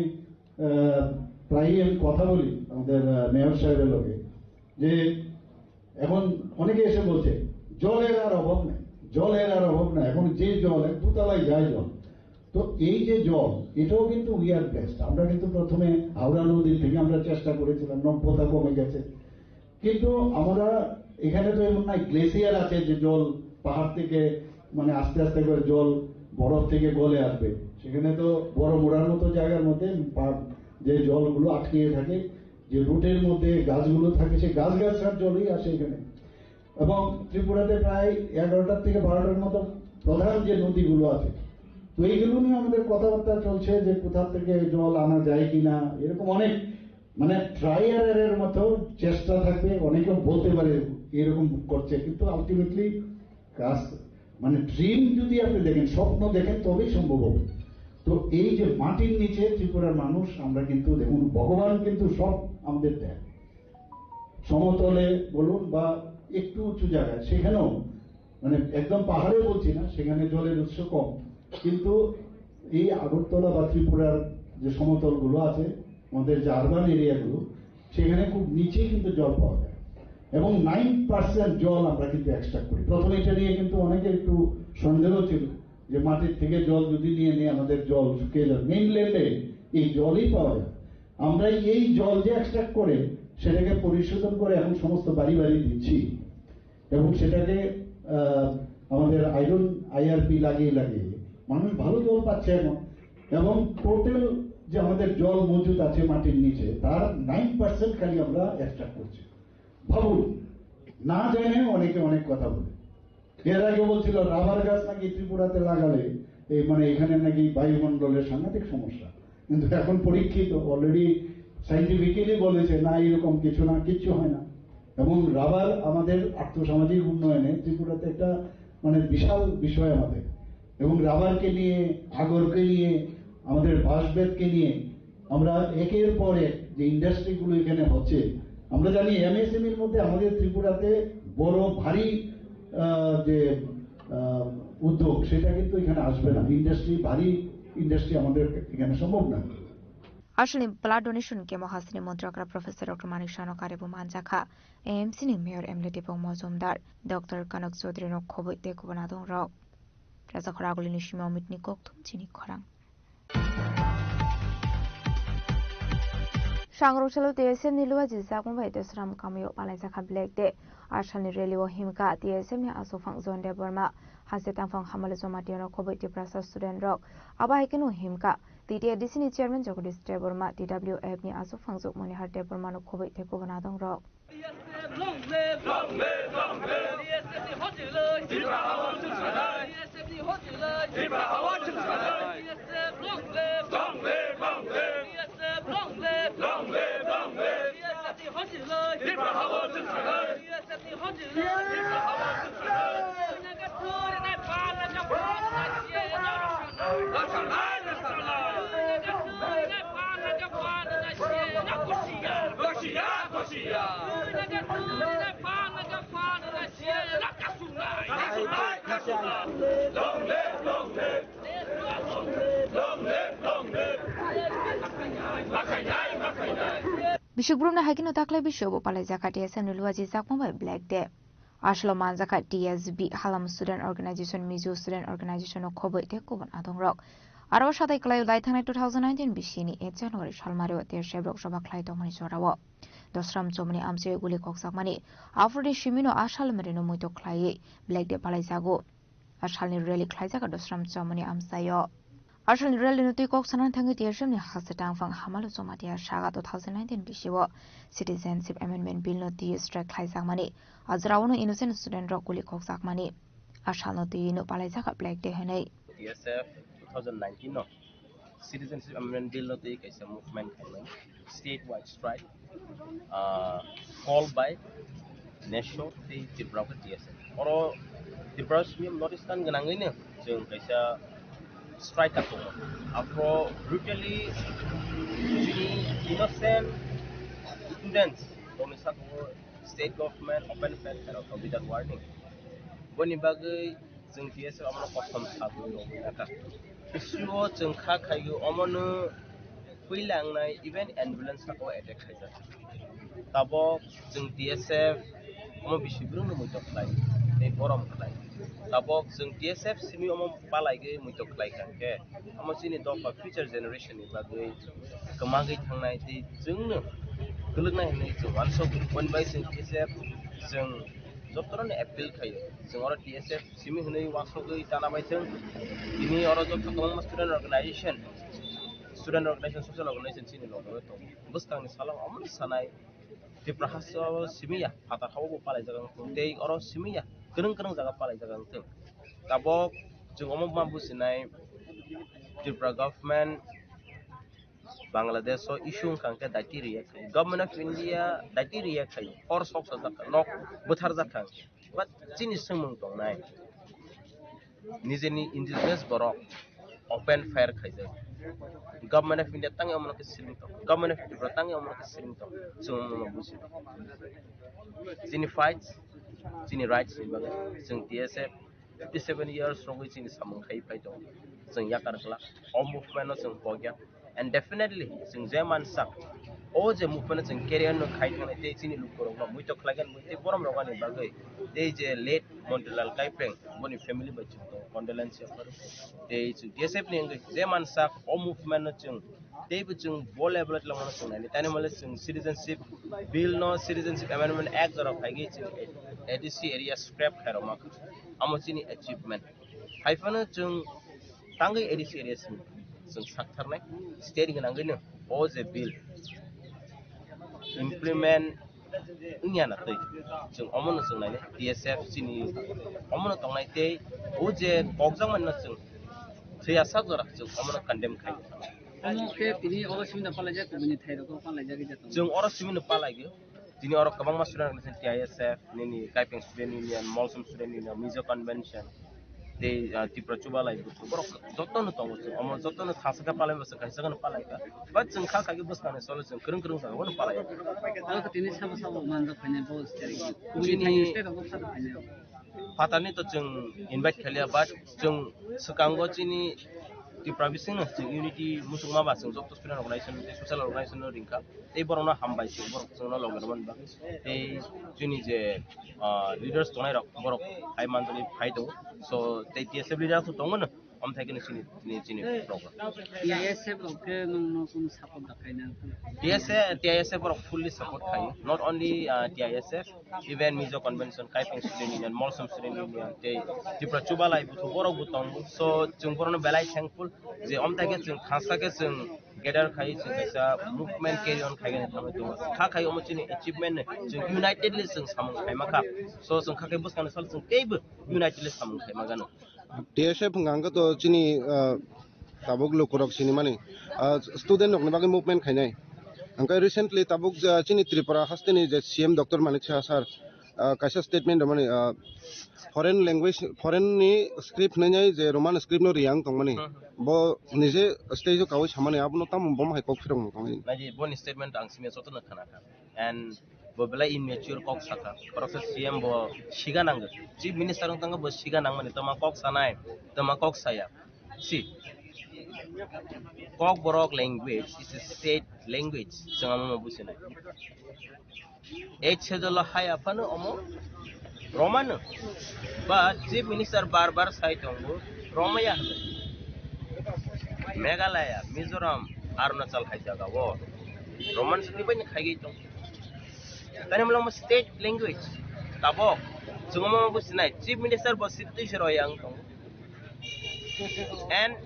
আহ, প্রায়ই আমি কথা বলি আমাদের আহ, মেয়র সাহেবের লগে যে এখন অনেকে এসে বলছে জলের আর অভাব নাই, জলের আর অভাব নাই, এখন যে জল এক দুতলায় যায় জল। তো এই যে জল, এটাও কিন্তু উই আর ব্লেসড। আমরা কিন্তু প্রথমে হাওড়া নদীর থেকে আমরা চেষ্টা করেছিলাম, নব্যতা কমে গেছে, কিন্তু আমরা এখানে তো এমন নাই, গ্লেসিয়ার আছে যে জল পাহাড় থেকে মানে আস্তে আস্তে করে জল বরফ থেকে গলে আসবে। সেখানে তো বড় মোড়ার মতো জায়গার মধ্যে পা- যে জলগুলো আটকে থাকে, যে রুটের মধ্যে গাছগুলো থাকে, সেই গাছ গাছড়ার জলই আসে এখানে। এবং ত্রিপুরাতে প্রায় এগারোটার থেকে বারোটার মতো প্রধান যে নদীগুলো আছে, তো এইগুলো নিয়ে আমাদের কথাবার্তা চলছে যে কোথা থেকে জল আনা যায় কিনা, এরকম অনেক মানে ট্রাই এর মতো চেষ্টা থাকবে। অনেকে বলতে পারে এরকম করছে, কিন্তু আলটিমেটলি কাজ মানে ড্রিম যদি আপনি দেখেন, স্বপ্ন দেখেন, তবেই সম্ভব হবে। তো এই যে মাটির নিচে ত্রিপুরার মানুষ, আমরা কিন্তু দেখুন ভগবান কিন্তু সব আমাদের দেন, সমতলে বলুন বা একটু উঁচু জায়গায়, সেখানেও মানে একদম পাহাড়ে বলছি না, সেখানে জলের উৎস কম, কিন্তু এই আগরতলা বা ত্রিপুরার যে সমতলগুলো আছে, আমাদের যে আরবান এরিয়াগুলো, সেখানে খুব নিচেই কিন্তু জল পাওয়া যায় এবং নাইন পার্সেন্ট জল আমরা কিন্তু এক্সট্রাক্ট করি। প্রথমে এটা নিয়ে কিন্তু অনেকে একটু সন্দেহ ছিল যে মাটির থেকে জল যদি নিয়ে নিয়ে আমাদের জল শুকিয়ে যাবে, মেইনল্যান্ডে এই জলই পাওয়া যায়। আমরা এই জল যে এক্সট্রাক্ট করে সেটাকে পরিশোধন করে এখন সমস্ত বাড়ি বাড়ি দিচ্ছি এবং সেটাকে আহ, আমাদের আয়রন আইআরপি লাগিয়ে লাগিয়ে মানুষ ভালো জল পাচ্ছে এখন। এবং টোটাল যে আমাদের জল মজুদ আছে মাটির নিচে, তার নাইন পার্সেন্ট খালি আমরা এক্সট্রাক্ট করছি। ভাবুন, না জেনে অনেকে অনেক কথা বলে। এর আগে বলছিল রাবার গাছ নাকি ত্রিপুরাতে লাগালে এই মানে এখানে নাকি বায়ুমণ্ডলের সাংঘাতিক সমস্যা, কিন্তু এখন পরীক্ষিত, অলরেডি সায়েন্টিফিক্যালি বলেছে না, এরকম কিছু না, কিচ্ছু হয় না। এবং রাবার আমাদের আর্থসামাজিক উন্নয়নে ত্রিপুরাতে একটা মানে বিশাল বিষয় আমাদের। এবং রাবারকে নিয়ে, আগরকে নিয়ে, আমাদের বাঁশবেতকে নিয়ে আমরা একের পর এক যে ইন্ডাস্ট্রিগুলো এখানে হচ্ছে, আমরা জানি এমএসএমইর মধ্যে আমাদের ত্রিপুরাতে বড় ভারী আহ, যে আহ, উদ্যোগ, সেটা কিন্তু এখানে আসবে না। ইন্ডাস্ট্রি, ভারী ইন্ডাস্ট্রি আমাদের এখানে সম্ভব না। Aswkni blood donation camp o hasteni montrokra Professor Doctor Manik Saha no karibu manjakha, AMC ni mayor M L A Dipok Mojumdar, Doctor Kanak Chaudhary no khobwi tei kubun adongrok. Rajakhor Agulini simi Omitni kokthum chini khorang. Sangrok salo T S F ni luaji jakma bai Dosram kamio palaijakha Black Day. Asalni rally o himkha T S F ni aswkphang John Debbarma, Haste Tangphang Hamale Jamatia no khobwi Tiprasa student rok. Abo hai kheno himkha T T A D C ni chairman Jagadish Debbarma, T W F ni aswkphang Jukmanihar Debbarma no khobwi tei kubun adongrok. Long live, long live, long live. T S F ni hojilai. Tripura hawa chwng sanai. T S F ni hojilai. Tripura hawa chwng sanai. T S F long live. Long live, long live. T S F long live. Long live, long live. T S F ni hojilai. Tripura hawa chwng sanai. T S F ni hojilai. Tripura hawa chwng sanai. Bisik Burumni hai kheno taklai bisio bo palaijakha T S F ni luaji jakma bai Black Day. Asolo manjakha T S B, Halam Student Organization, Mizo Student Organization no khobwi tei kubun adongrok. Aro sadai kwlaio lai thangnai two thousand nineteen bisini eight January salmario T S F rok soba khlai tongmani jorao Dosram Chomoni amchaio guli kokjakmani, aphurni simino a salmarino muitok khlaiwi Black Day palaijago. A salni rally khlaijak Dosram Chomoni amchaio. A salni rally no twi kok sanani thangwi T S F ni Haste Tangphang Hamalo Jamatia saka two thousand nineteen bisio Citizenship Amendment Bill no twi strike khlaijakmani, a jorao no innocent student rok guli kokjakmani. a salno twi no palaijak Black Day hwnwi. T S F two thousand nineteen no Citizenship Amendment Bill no twi kaisa movement khainai, statewide strike, ah, called by NESO tei Tripura khe T S F. Oro Tripura simi North Eastern gwnangwi no chwng kaisa strike katongo. Aphro brutally chini innocent students rokni sakao state government open fire khairokha without warning. Boni bagwi chwng T S F omono kosom sabwi rogwi naka. Issue o chwng kha khaio omono puila wngnai even ambulance sakao attack khaijak. Tabok chwng T S F omo bisi brwngno muitok khlai tei borom khlai. Tabok chwng T S F simi omo palaigwi muitok khlai kha hwnkhe omo chini dopha future generation ni bagwi kwmagwi thangnai tei chwngno kwlwknai hwnwi chwng uansukgo. Boni bai chwng T S F chwng jotono appeal khaio, chwng oro T S F simi hwnwi uansukgwi tana bai thwng. Tini oro joto kwbangma student organization, student organization, social organization chini logo tongo. Bwskangni salo omono sanai Tripura haste o simi ya, phatar ha o bo palaijak ang thung, tei oro simi ya, kwrwng kwrwng jaga palaijak ang thung. Tabok chwng omo ma bujinai Tripura government Bangladesh o issue wngkha hwnkhe daiti react khai. Government of India daiti react khai. Hor sok sajak kha, nok bwtharjak kha. But chini swngmung tongnai. Nijeni indigenous borok open fire khaijak. Government of India tangwi omono khe siring tong. Government of Tripura tangwi omono khe siring tong. Chwng omono buji. Chini fights, chini rights ni bagwi chwng T S F fifty seven years rogwi chini samung khai phai tongo. Chwng yakar kla. O movement no chwng pogya. And definitely chwng je mansak o je movement no chwng carry on no khai thangni tei chini lukurokno muitok khlai khe tei borom rogani bagwi tei je late Montrilal Kaipeng boni family bai chwng tongo, condolence yapharu. Tei chwng T S F ni wngwi je mansak o movement no chwng teibo chwng bo level o twlangmano chwng naini. Tani mole chwng citizenship bill no, Citizenship Amendment Act jora phaigwi chwng A D C area scrap khairokma kha. Amo chini achievement. Haiphano chwng tangwi A D C area simi chwng saktharnai state gwnangwino o je bill implement wngya na twi chwng omono chwng nainai T S F chini omono tongnai tei o je kokjakmani no chwng thwiya sak jora chwng omono condemn khai. Omo khe tini oro simi no palaijak, kubuni thairok o palaijak, ija tongo. Chwng oro simi no palaigwi. Tini oro kwbangma student organization, T I S F, nini Kaipeng Student Union, Molsom Student Union, Mizo Convention, tei, ah, Tripura Chuba Lai Buthu, borok jotono tongo chwng. Omo jotono thangsa khe palai bwswk kaisa kheno palai kha. But chwng kha kha khe bwskangni salo chwng kwrwng kwrwng jagao no palai. Oro khe tini sabo sabo manjak phainai bo state o. Kubuni thaini state o bo sabo phainai. Phatarni to chwng invite khailiya, but chwng swkango chini Tripura bisingno chwng unity muchungma ba chwng joto student organization tei social organization no ringkha. Tei borokno hambai se, borok chwngno loge rwmani bagwi. Tei chini je, ah, leaders tongnai rok, borok hai manjani phai tongo. So, tei T S F leaders bo tongo no, omo thai khe chini, chini, chini program. T I S F rok khe nwngno kunu support da khaina? T S F, T I S F borok fully support khaio. Not only, ah, T I S F, even Mizo Convention, Kaipeng Student Union, Molsom Student Union, tei Tripura Chuba Lai Buthu borok bo tongo. So, chwng borokno belai thankful je omo thai khe chwng thangsa khe chwng gather khai chwng kaisa movement carry on khai gani thangwi tongo. Kha khai omo chini achievement no chwng unitedly chwng samung khaima kha. So chwng kha khai bwskangni salo chwng teibo unitedly samung khaima gano. T S F hwnkha hwnkhe to chini, ah, tabuk lukurok sinimani, ah, student rokni bagwi movement khainai. Hwnkhe recently tabuk ja chini Tripura hasteni je C M Doctor Manik Saha sir, ah, kaisa statement rwmani, ah, foreign language, foreign ni script hwnwi je Roman script no riyang tongmani. Hmm, hmm. Bo nije stage o kaui samani, abono tamo bomo hai kok phirok no tongmani. Naidi boni statement ang simi jotono khna kha. And bo belai immature kok saka. Borok se C M bo siga nango. Chief Minister wng tongkha bo siga nangmani, toma kok sanai, toma kok saya. Si. Kokborok language is a state language. Chwng amo businai. Eight schedule o hai aphano omo Romano. But Chief Minister bar bar sai tongo, Romaya hwnwi. Meghalaya, Mizoram, Arunachal hai jaga o Roman script bai khai tong. Tani molo mo state language. Tabok, chwng omo bo sinai, Chief Minister bo script twi se royang tong. And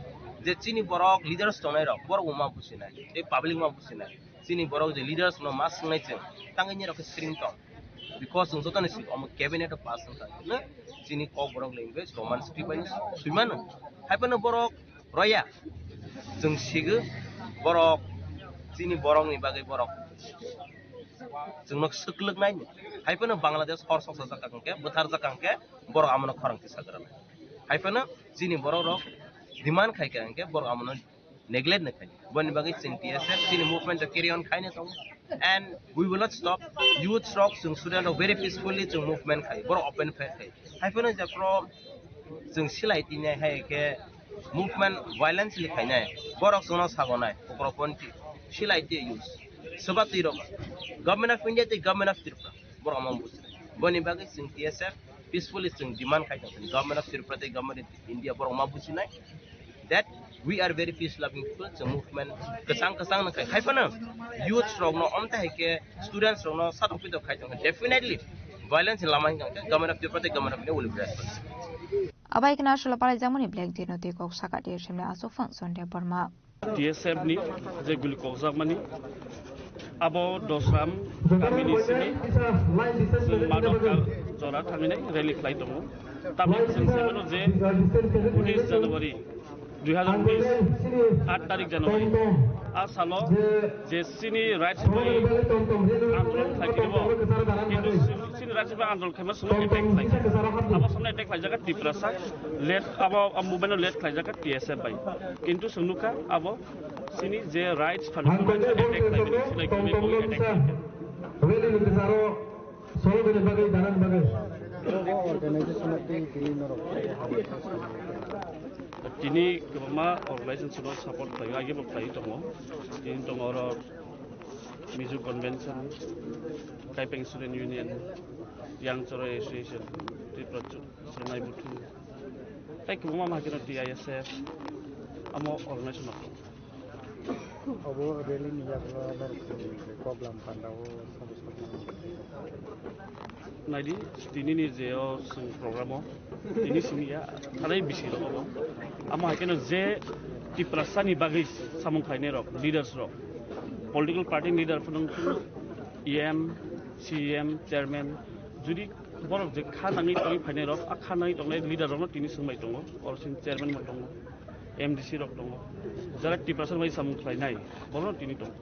je chini borok leaders tongnai rok, borok bo ma businai, tei public ma businai. Chini borok je leaders no ma swngnai chwng, tangwi nirok khe sring tong. Because chwng jotoni swi omo cabinet o pass wngkha, no? Chini Kokborok language Roman script bai no swimano. Haiphano borok roya. Chwng sigo borok chini borokni bagwi borok chwngno swklwknai. Haiphano Bangladesh hor soksa jaka hwnkhe, bwthar jaka hwnkhe borok amono khorang tisa gwrwknai. Haiphano chini borok rok demand khaikha hwnkhe borok amono neglect no khainai. Boni bagwi chwng T S F chini movement to carry on khaina tongo. And we will not stop. Youth rok, chwng student rok very peacefully chwng movement khai. Borok open fair khai. Haiphano je pro chwng silai tinai hai khe movement violence li khainai. Borok chwngno sagonai. Okro ponti silai twi youth. Soba twi rok. Government of India tei Government of Tripura. Borok omo buji. Boni bagwi chwng T S F peacefully chwng demand khai tong. Government of Tripura tei Government of India borok ma bujinai. That we are very peace loving people, chwng movement kwchang kwchang no khai. Haiphano youth rokno, omtwi hai khe students rokno satok pitok khai tong kha, definitely violence ni lama hwnkha khe Government of Tripura tei Government of India will be responsible. Abai khna solo palaijakmani Black Day no tei kok saka D S M ni aswk phang Sonde Borma. T S F ni je guli kokjakmani, abo Dosram kamini simi chwng Madhokar jora thanginai rally khlai tongo. Tamni chwng saimano je unis January, dui hazar unis, aat tarik January, a salo je chini rights bai andolon khlai tongbo, kintu chini rights bai andolon khaima sumui attack khlai. Abo samni attack khlaijak Tiprasa, led abo, abo movement led khlaijak T S F bai. Kintu chwng nukha abo chini je rights fundamental attack khlaimani, silai kwrwngwi attack khlaimani. Rally ni bisaro sologani bagwi, danani bagwi. Organization of the tini norok. Tini kwbangma organization no support khlaio, age bo khlai tongo. Tini tongo oro Mizo Convention, Kaipeng Student Union, Young Choroi Association, Tripura Chwrwngnai Buthu, tei kwbangma ma hakhe no T I S F, amo organization rok. Obo rally ni yagulo norok koklam panda o sabo sabo. Naidi, tini ni je o chwng program o, tini simi ya, thanai bisi rok obo. Amo hai kheno je Tiprasa ni bagwi samung khlainai rok, leaders rok, political party leader phano wngthung, E M, C E M, chairman, judi borok je kha nangwi tongwi phainai rok, a kha nangwi tongnai leader rokno tini swngbai tongo, oro sini chairman bo tongo, M D C rok tongo, jara Tiprasa bai samung khlainai, borokno tini tongo.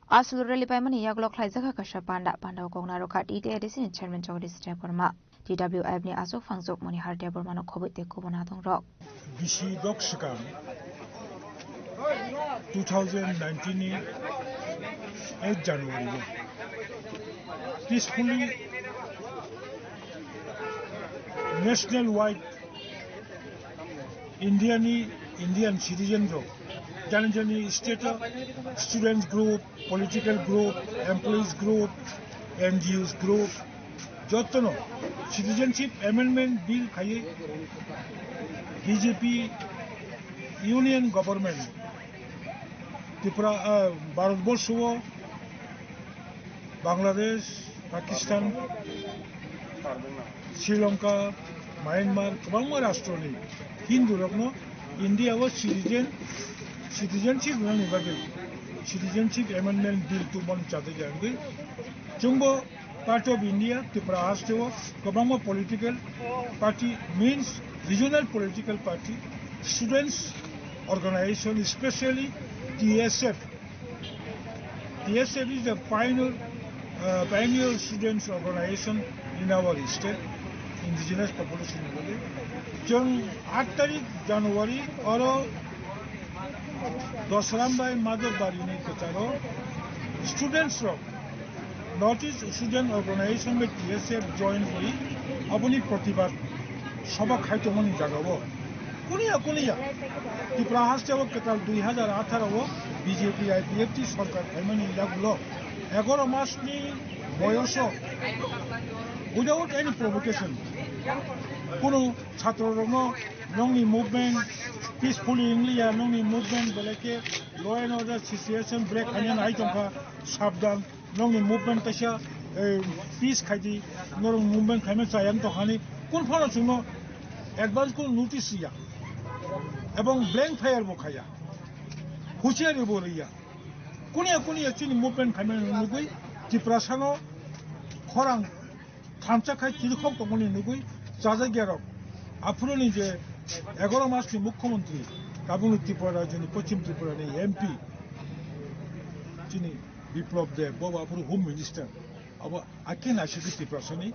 Aswk rally paimani yagulo khlaijak kha kaisa panda, panda o kok narwkha T T A D C ni chairman Jagadish Debbarma, T W F ni aswk phangjak Monihar Debbarma no khobwi tei kubun adong rok. Bisi dok swkang two thousand nineteen ni eight January o peacefully national wide India ni Indian citizen rok jani jani state o students group, political group, employees group, N G Os group, jotono Citizenship Amendment Bill khaiwi B J P Union Government Tripura, ah, Bharat Borsho o Bangladesh, Pakistan, Sri Lanka, Myanmar, kwbangma rashtroni Hindu rokno India o citizen, citizenship rwnani bagwi Citizenship Amendment Bill tubumani chadai jagwi chwngbo part of India, Tripura haste o kwbangma political party, means regional political party, students organization, especially T S F, T S F is the pioneer, uh, pioneer students organization in our state, indigenous population ni bagwi. Chwng aat tarik January oro Dosram bai Madhobari ni kwcharo students rok North East Student Organization bai T S F join kori aboni protibad soba khai tongmani jagao. Kuniya kuniya Tripura haste o kwtal dui hazar atharo o B J P I P F T sorkar phaimani yagulo egaroh mas ni boyoso without any provocation kunu chhatro rokno nongni movement peacefully wngliya, nongni movement belai khe law and order situation break khainani hai tongkha, sabdan. Nokni movement kaisa, eh, peace khaidi, norok movement khaima chayang tongkhani, kun phano chwngno advance kun notice riya, ebong blank fire bo khaya, huchiari bo riya, kuniya kuniya chini movement khaima nugwi Tiprasano Khorang thansa khai tirikhok tongmani nugwi chajakya rok. Aphuruni je egaro masni mukhyamantri, tabukni Tripura rajyoni, Poschim Tripura ni M P, chini Biplab Deb, bo aphuru Home Minister. Abo akin asiki Tiprasani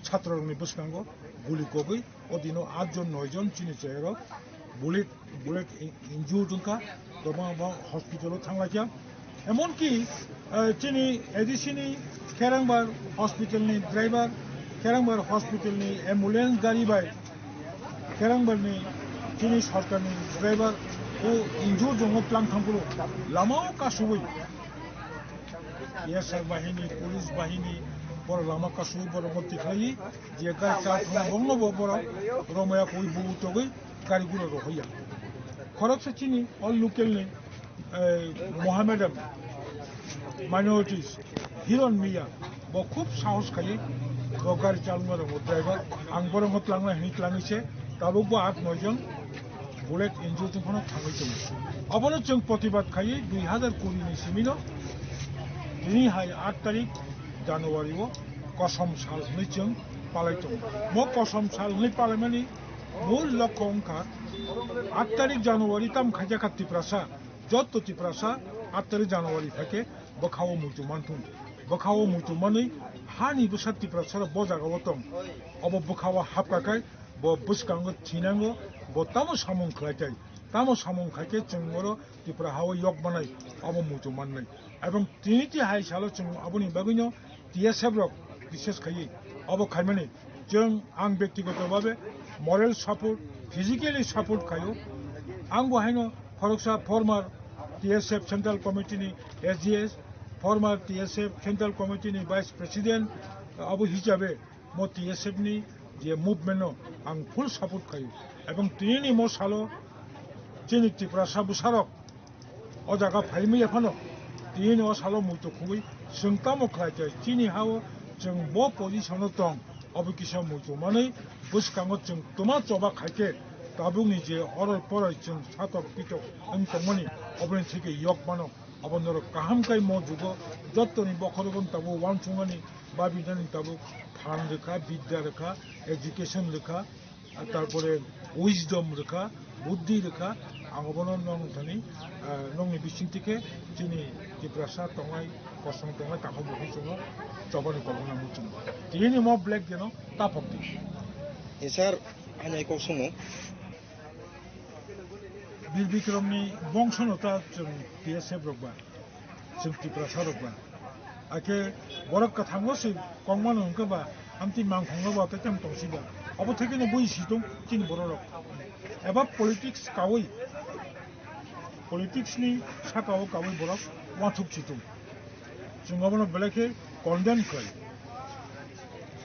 chhatrorokni bwskango guli kogwi o dino atjon noijon chini chayarok bullet, bullet in-, injured wngkha, kwbangma hospital o thanglaikha. Emonki, eh, chini A D C ni Kherangbar hospital ni driver, Kherangbar hospital ni ambulance gari bai Kherangbar ni chini sorkar ni driver o injured wngo tlang thangphuru lama o kasugwi. T S R bahini, police bahini, borok lama kasugwi borok bo tikhlai, je gari chal thangma bongno bo borok romaya koi bubu togwi gari gura rohorya. Khoroksa chini o local ni, eh, Mohammedan minorities, Hiron Miya, bo khub sahos khaiwi bo gari chalokma rokbo driver, ang borokno tlangna hini tlangwi se tabuk bo at noi jon bullet injured wngphano thangwi tongo. Obono chwng protibad khaiwi dui hazar kuri ni simino tini hai at tarik January o kosom sal hwnwi chwng palai tongo. Mo kosom sal hwnwi palaimani mul lokho wngkha at tarik January tam khaijak kha Tiprasa, jotto Tiprasa at tarik January phaikhe bwkhao muitu manthung. Bwkhao muitu manwi hani bwsa Tiprasa bo jagao tong. Obo bwkhao hapkha khai bo bwskango thinango, bo tamo samung khlai tai. Tamo samung khaikhe chwng oro Tripura hao yok manai, obo muitu mannai. Ebong tini ti hai salo chwng aboni bagwino T S F rok bises khaiwi obo khaimani. Chwng ang byaktigoto bhabe moral support, physically support khaio. Ang bo haino khoroksa former T S F Central Committee ni S G S, former T S F Central Committee ni Vice President, abo hisabe mo T S F ni je movement no ang full support khaio. Ebong tini ni mo salo chini Tiprasa bwsarok o jaga phaimaya phano tini o salo muitu khugwi chwng tamo khlai khe chini hao chwng bo position o tong, obo kisa muitu manwi bwskango chwng twma choba khaikhe tabukni je oroi poroi chwng satok pitok wng tongmani oboni theke yok mano. Obo norok kaham khai mo jugo jottoni bokhorogo tabuk wansukmani babinani tabuk phan rwkha, bidya rwkha, education rwkha, tarpore wisdom rwkha, buddhi rwkha, ang obono nong thani, ah, nongni bising tikhe chini Tiprasa tongnai, kosong tongnai, takhuk bukhuk chwngno chobani kobokna muchungo. Tini mo black deno taphok di. Ni sir, ani kok sumo. Bir Bikramni bongsono ta chwng T S F rok ba. Chwng Tiprasa rok ba. Akhe borok kwthango se kongmano hwnkhe ba, amtwi mangkhongno ba tei tamo tongsi ba. Obo thekeno bui si tong chini borok rok. Eba politics kawi, politics ni sakao kawi borok wathuk si tong. Chwng obono belai khe condemn khlai.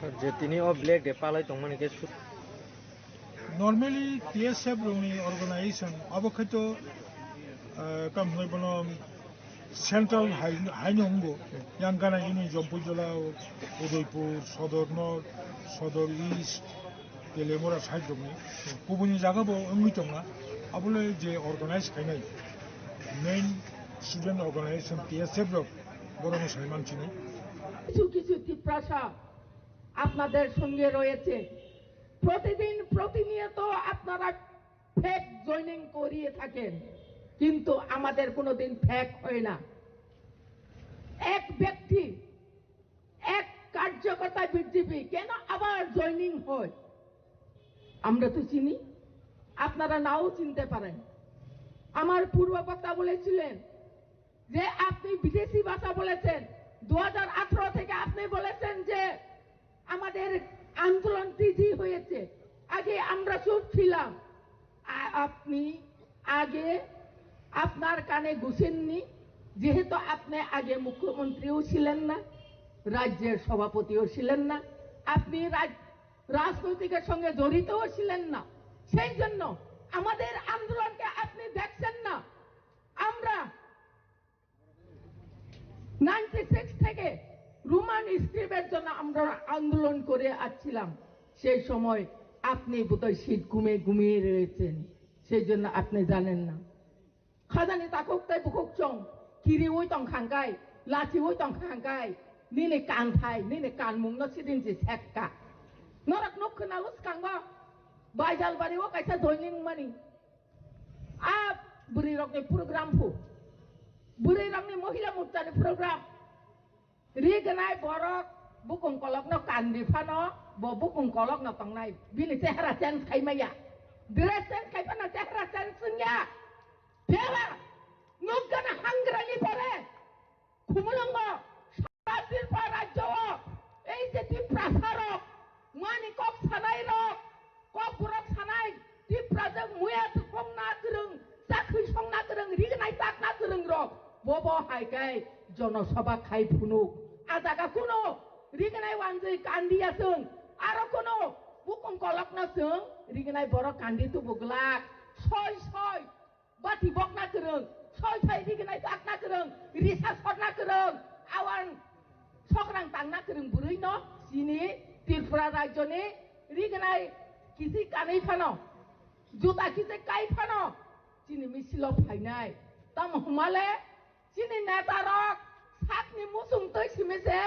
Sir, je tini o black day palai tongmani khe su- Normally, T S F rokni organization, abo khaito, ah, kam hwnwi bono central hai, haino wngo. Yang gana ini Jampuijala, Udaipur, Sodor North, Sodor East, Telemura side rokni. Kubuni jaga bo wngwi tongna. Abole je organize khainai main student organization T S F rok, borokno saiman chini. কিছু কিছু তিপ্রাসা আপনাদের সঙ্গে রয়েছে। প্রতিদিন প্রতিনিয়ত আপনারা fake joining করিয়ে থাকেন, কিন্তু আমাদের কোনোদিন ফেক হয় না। এক ব্যক্তি, এক কার্যকর্তা বিজেপি কেন আবার জয়েনিং হয়, আমরা তো চিনি, আপনারা নাও চিনতে পারেন। আমার পূর্ব বক্তা বলেছিলেন যে আপনি বিদেশি ভাষা বলেছেন, দু হাজার আঠারো থেকে আপনি বলেছেন যে আমাদের আন্দোলন টিজি হয়েছে, আগে আমরা চুপ ছিলাম। আ-, আপনি আগে আপনার কানে ঘুষেননি, যেহেতু আপনি আগে মুখ্যমন্ত্রীও ছিলেন না, রাজ্যের সভাপতিও ছিলেন না, আপনি রাজ-, রাজনৈতিকের সঙ্গে জড়িতও ছিলেন না, সেই জন্য আমাদের আন্দোলনকে আপনি দেখছেন না। আমরা নাইনটি সিক্স থেকে রোমান স্ক্রিপ্টের জন্য আমরা আন্দোলন করে আসছিলাম। সেই সময় আপনি বোধহয় সিট ঘুমে ঘুমিয়ে রয়েছেন, সেই জন্য আপনি জানেন না। Khajani takhuk tei bukhuk chwng kiriui tong kha hwnkhe, lachiui tong kha hwnkhe, Nini kanthai, nini kanmungno sidin si sekka. Norok nuk khna uskango Baijalbari o kaisa joining mani. A bwrwi rokni program phu. Bwrwi rokni mohila morchani program. Rignai borok bukung kolokno kandi phano bo bukung kolokno tongnai. Bini chehra change khai maya. Dress change khai phano chehra change wngya. Phiyaba nukgana hangrani pore. Khumulwngo sara Tripura rajyo o ei je Tiprasa rok mani kok sanai rok, kok borok sanai Tiprajwk muya thwkongna kwrwng, chakhwi songna kwrwng, rignai takna kwrwng rok bo bo hai khe jonosabha khai phunuk. A jaga kuno rignai wanjwi kandiya chwng, aro kuno bukung kolokno chwng rignai borok kandi tubu glak. Soi soi Bati bokna kwrwng, soi soi rignai takna kwrwng, risa sorna kwrwng, awan sokrang tangna kwrwng bwrwino chini Tripura rajyoni rignai kisi kanwi phano, juta kisi kai phano chini misilo phainai. Tamo hwnmale chini netarok sakni muchung twi simi se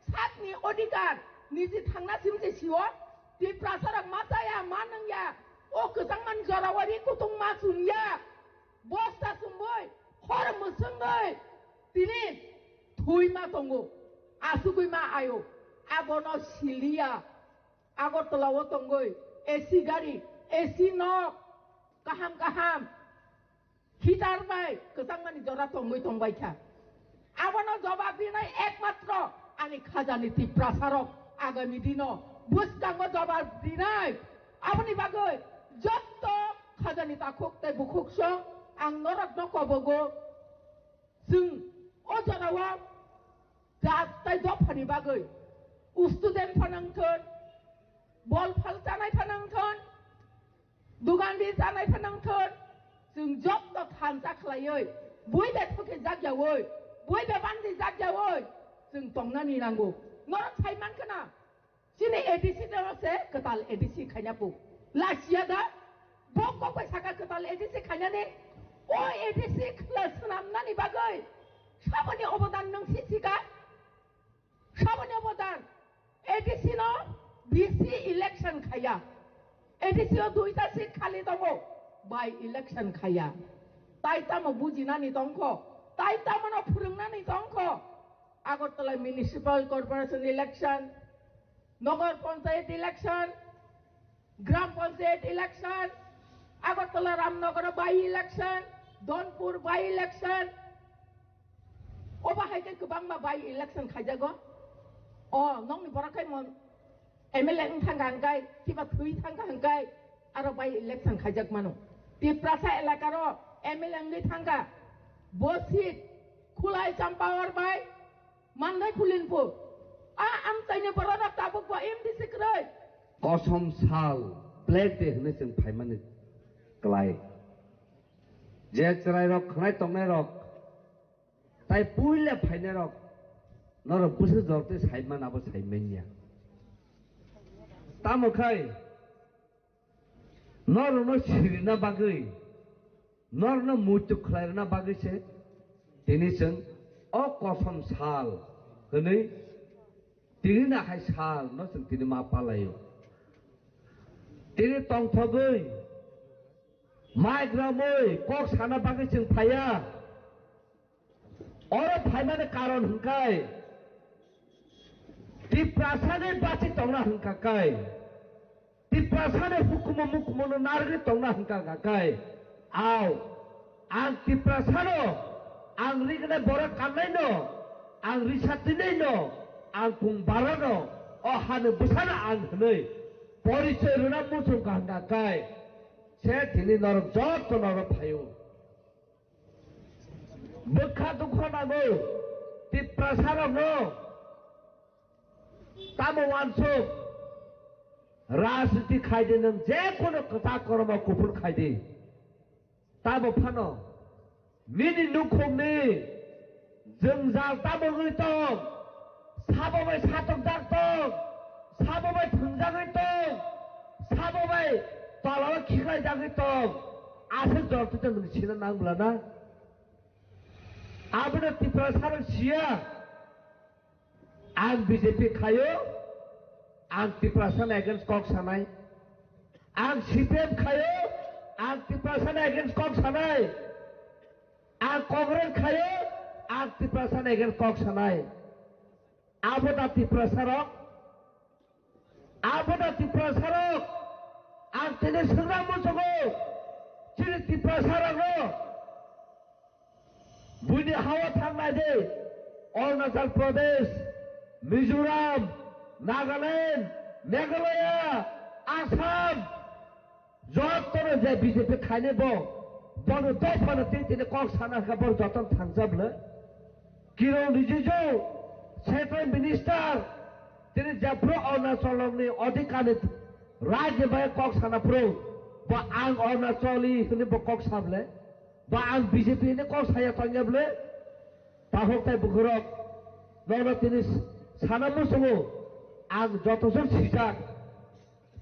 sakni odhikar niji thangna simi se sio. Tiprasa rok ma chaya ma nungya, o kwchangmani jora o ri kutung ma chumya, bosta chumbui khor mwswngwi tini thwi ma tongo, asugwi ma ayo. Abono siliya. Agartala o tongwi A C gari, A C nok, kaham kaham heater bai kwchangmani jora tongwi tongbai kha. Abono jobab rinai ekmatro ani khajani Tiprasarok agami dino bwskango jobab rinai. Aboni bagwi jotto khajani takhuk tei bukhuk song ang norokno kobogo. Chwng o jorao jat tei dophani bagwi student phano wngthon, bol phal chanai phano wngthon, dugandi chanai phano wngthon, chwng jotto thansa khlaiwi, bui de thokhe jakyawi, bui de bandi jakyawi chwng tongnani nango. Norok sai mankha na? Chini A D C no se kwtal A D C khaina bu. Lachia da? Bo kok bai saka kwtal A D C khainani? O A D C khwla swnamnani bagwi saboni obodan nwng si sika? Saboni obodan? A D C no B C election khaya. A D C o duita seat khali tongo. By election khaya. Tai tamo bujinani tongkho? Tai tamo no phwrwngnani tongkho? Agartala Municipal Corporation election, Nagar Panchayat election, Gram Panchayat election, Agartala Ramnagar by election, Donpur by election. Obo hai khe kwbangma by election khaijago. O, nokni borok khai mon M L A wng thangkha hwnkhe, kiba thwi thangkha hwnkhe, aro by election khaijak mano. Tiprasa elakaro M L A wngwi thangkha, bo seat Khulai Champawar by Mandai Phulinpur. A amchaini bororok tabukbo M D C kwrwi. Kosom sal Black Day hwnwi chwng phaimani klai. Je chwrairok khwnai tongnairok, tai puila phainairok, norok bwswk jor twi saimano abo saimanya. Tamo khai norokno sirina bagwi, norokno muitu khlairwna bagwi se tini chwng o kosom sal hwnwi tini na hai sal no chwng tini ma palaio. Tini tongthogwi, mic ramwi kok sana bagwi chwng phaiya. Oro phaimani karon hwnkhe Tiprasani bachi tongna hwnkha khe, Tiprasani hukumu mukumu no narwgwi tongna hwnkha khe, ao ang Tiprasano, ang rignai borok kannaino, ang risa twinaino, ang kung barano, o hani bwsano ang hwnwi porichoi rwna muchungkha hwnkha khe, se tini norok joto norok phaio. Bwkha dukha nango Tiprasarokno tamo uansuk rajniti khaidi, nwng je kono kwchak kormo kuphur khaidi, tamo phano nini nukhungni jwngjal tamo wngwi tong, sabo bai satokjak tong, sabo bai thwngjagwi tong, sabo bai tolao khiklaijagwi tong, aswk jor twi tong nwng sina nang bwla na? Abono Tiprasarok siya. Ang B J P khayo, ang Tiprasa ni against kok sanai. Ang C P M khayo, ang Tiprasa ni against kok sanai. Ang Congress khayo, ang Tiprasa ni against kok sanai. Abo da Tiprasa rok, abo da Tiprasa rok, ang tini swngra muchungo, chini Tiprasa rok no. Buini hawa thangnai de, Arunachal Pradesh, Mizoram, Nagaland, Meghalaya, Assam, jotono je B J P khaini bo, bono dophano tei tini kok sana kha bo jotono thangjak le. Kiron Rijiju, Central Minister, tini jephru Arunachalni odhikani rajni bai kok sana phuru, bo ang Arunachali hwnwi bo kok sable. Ba ang B J P ni kok saya tongya bwle? Tahok tai bukhurok, nono tini sana muchungo, ang joto jon sijak.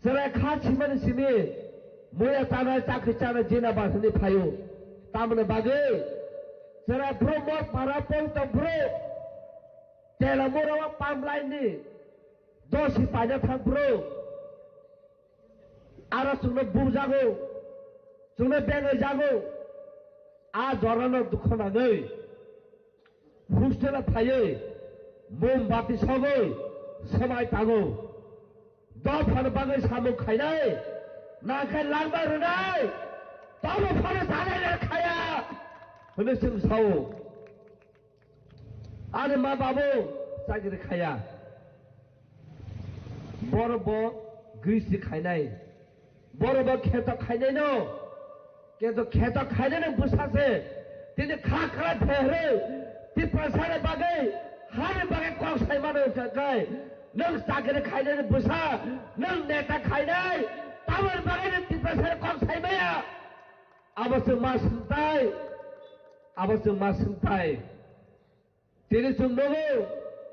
Chwrai kha simani simi, muya chanai, chakri chanai, jina ba hwnwi phaio. Tamoni bagwi, chwrai bro mor para pol tong bro, tela mora wa pam line ni, dosi paina thang bro. Aro chwngno bujago, chwngno bengwi jago. A jorano dukho nangwi hostel-o phaiwi mombati sogwi swmai tango. Dophani bagwi samung khainai, nangkhe langma rwnai, tobo phano chanai le khaya hwnwi chwng sao. Ani ma babu chakri khaya. Borok bo gristi khainai. Borok bo kheto khainai no. Kheto, kheto khainai no bwsa se. Tini kha kra pherwi. Tiprasa ni bagwi, hani bagwi kok sai mano hwnkha khe. Nwng chakri khainai ni bwsa, nwng neta khainai. Tamoni bagwi nwng Tiprasa ni kok sai maya. Abo se ma swngtai. Abo se ma swngtai. Tini chwng nugo,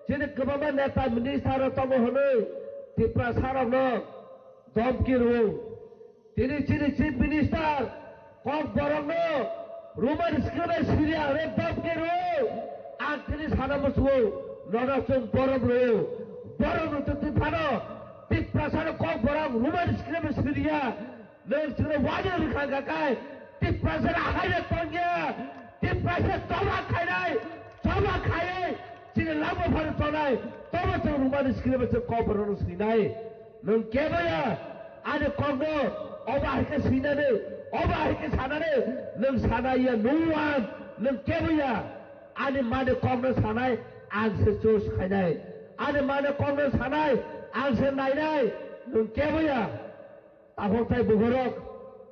chini kwbangma neta minister rok tongo hwnwi Tiprasa rokno domki rwo. Tini chini chief minister kok borokno Roman script bai siriya hwnwi domki rwo. Ang tini sana muchungo, nono chwng borom rwo. Borom rwtwtwi phano Tiprasa no kok borok Roman script bai siriya. Nwng chwngno wani rwkha hwnkha khe, Tiprasa ni haino tongya, Tiprasa choba khainai, choba khaiwi chini langma phano tonai, tobo chwng rwmani script bai chwng kok borokno swinai. Nwng keboya ani kokno obo hai khe swinani, obo hai khe sanani, nwng sanai ya, no one, nwng keboya ani mani kokno sanai, ang se choose khainai, ani mani kokno sanai, ang se nainai, nwng keboya. Takhuk tai bukhurok,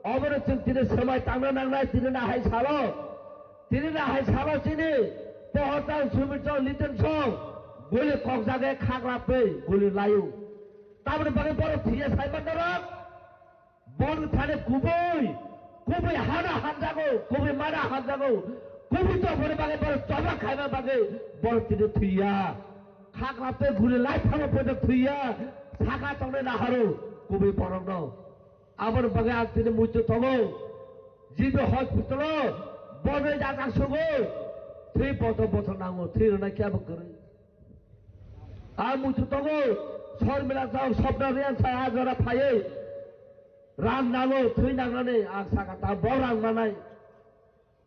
obono chwng tini swmai tangna nangnai, tini nahai salo. Tini nahai salo chini Pohorjang, Sumirjong, Litensong, guli kokjagwi khaklapwi guli laio. Tamoni bagwi borok thwiya saiman norok? Borok thani kubui, kubui hana hamjago, kubui mana hamjago, kubui tongmani bagwi borok choba khaima bagwi borok tini thwiya. Khaklapwi guli lai phano poito thwiya, saka tongnai naharo kubui borokno. Aboni bagwi ang tini muitu tongo. Jibi hospital-o bonoi jajak sugo. Thwi bothor bothor nango, thwi rwnai khe abo kwrwi. Ang muitu tongo, Sormila jok Swapna Reang sa a jora phaiwi. Rang nango, thwi nangnani ang saka ta bo rang manai.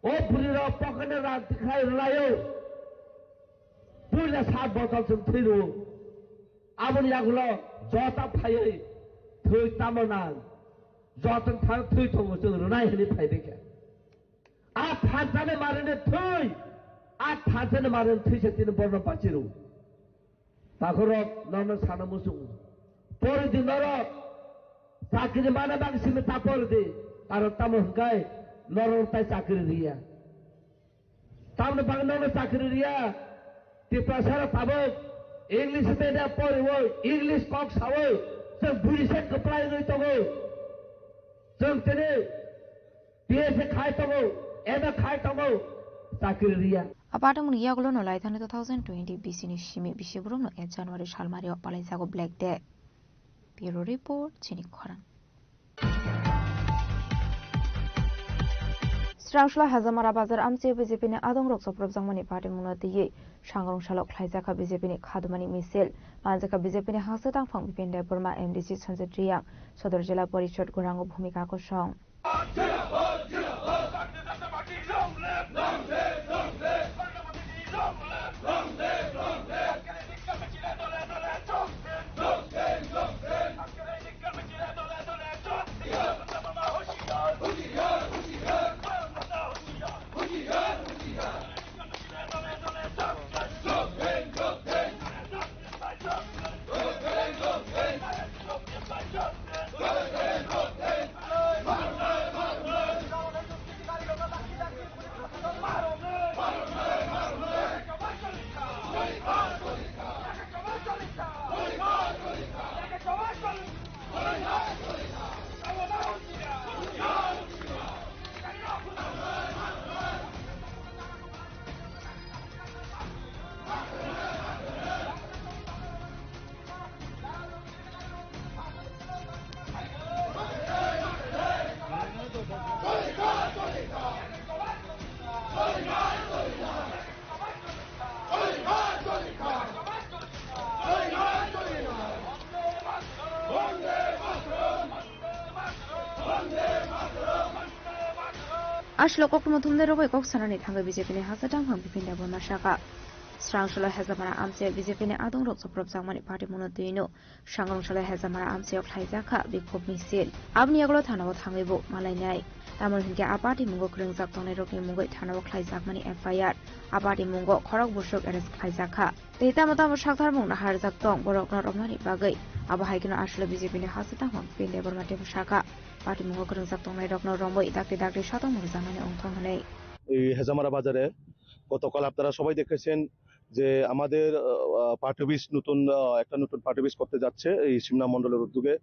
O bwrwi rok pocket ni rang tikhai rwlaio. Puila sat botol chwng thwi rwo. Aboni yagulo jota phaiwi thwi tamo nang. Jotoni thang thwi tongo chwng rwnai hwnwi phai bikha. A thansa ni marini thwi. A thansa ni marini thwi se tini borno bachi rwo. Takhorok nono sana muchungo. Pori di norok. Chakri mana bang simi ta pori di. Karon tamo hwnkhe norok tai chakri riya. Tamoni bagwi nono chakri riya. Tiprasa rok tabuk English media poriwi, English kok sawi, chwng buri se kwplai wngwi tongo. Chwng tini B S C khai tongo, M A khai tongo, chakri riya. Apatumni yagulo no lai thani two thousand twenty B C ni simi bisi borok no eight January salmari o palai jago Black Day. Bureau Report, chini khorang. Srangsla Hajamara Bazar amchio B J P ni adongrok chopropjakmani patimungno twiwi sangrong salo khlaijakha B J P ni khadumani misil. Manjakha B J P ni hasteo tangphang Bipin Debbarma, M D C Sanjit Riyang, Sodor Jila Porishod Gorango Bhumika Kosong. Aswk koktwma thumnai rogwi kok sanani thangwi B J P ni hasteo tangphang Bipin Debbarma sakha. Srangsla Hajamara amchio B J P ni adongrok chopropjakmani patimungno twiwi no sangrong salo Hajamara amchio khlaijakha bikhop misil. Aboni yagulo thanao thangwibo malainai. Tamoni hinkhe a patimungo kwrwngjak tongnairokni mungwi thanao khlaijakmani F I R. A patimungo khorok busuk arrest khlaijakha. Tei tamo tamo saktharmung naharjak tong borokno romnani bagwi. Abo hai kheno aswk B J P ni hasteo tangphang Bipin Debbarma teibo sakha. Patimungo kwrwngjak tongnairokno romwi dakti dakti satongmung rwjaknani ongthong hwnwi. এই হেজামারা বাজারে গতকাল আপনারা সবাই দেখেছেন যে আমাদের, আহ, আহ, party office নতুন, আহ, একটা নতুন পার্টি অফিস করতে যাচ্ছে এই সিমনা মণ্ডলের উদ্যোগে।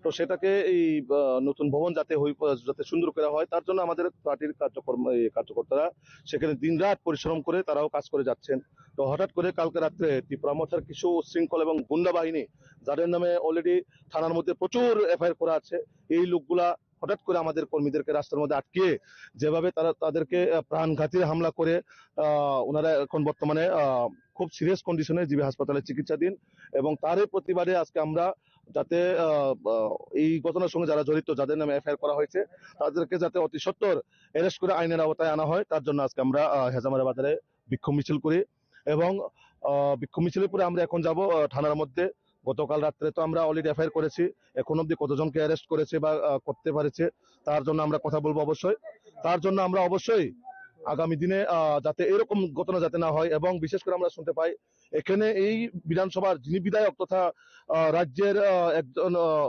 তো সেটাকে এই, আহ, নতুন ভবন যাতে হই, আহ, যাতে সুন্দর করা হয়, তার জন্য আমাদের পার্টির কার্যক্রম, এই কার্যকর্তারা সেখানে দিনরাত পরিশ্রম করে তারাও কাজ করে যাচ্ছেন। তো হঠাৎ করে কালকে রাত্রে ত্রিপুরা মথার কিছু উচ্ছৃঙ্খল এবং গুন্ডা বাহিনী, যাদের নামে অলরেডি থানার মধ্যে প্রচুর এফআইআর করা আছে, এই লোকগুলা হঠাৎ করে আমাদের কর্মীদেরকে রাস্তার মধ্যে আটকিয়ে যেভাবে তারা তাদেরকে, আহ, প্রাণঘাতী হামলা করে, আহ, ওনারা এখন বর্তমানে, আহ, খুব সিরিয়াস কন্ডিশনে জিবি হাসপাতালে চিকিৎসাধীন। এবং তারই প্রতিবাদে আজকে আমরা যাতে, আহ, আহ, এই ঘটনার সঙ্গে যারা জড়িত, যাদের নামে এফআইআর করা হয়েছে, তাদেরকে যাতে অতি সত্বর অ্যারেস্ট করে আইনের আওতায় আনা হয়, তার জন্য আজকে আমরা, আহ, হেজামারা বাজারে বিক্ষোভ মিছিল করি। এবং, আহ, বিক্ষোভ মিছিলের পরে আমরা এখন যাব, আহ, থানার মধ্যে। গতকাল রাত্রে তো আমরা অলরেডি এফআইআর করেছি, এখন অবধি কতজনকে অ্যারেস্ট করেছে বা, আহ, করতে পারেছে, তার জন্য আমরা কথা বলবো অবশ্যই। তার জন্য আমরা অবশ্যই আগামী দিনে, আহ, যাতে এরকম ঘটনা যাতে না হয়, এবং বিশেষ করে আমরা শুনতে পাই এখানে এই বিধানসভার যিনি বিধায়ক তথা, আহ, রাজ্যের, আহ, একজন, আহ,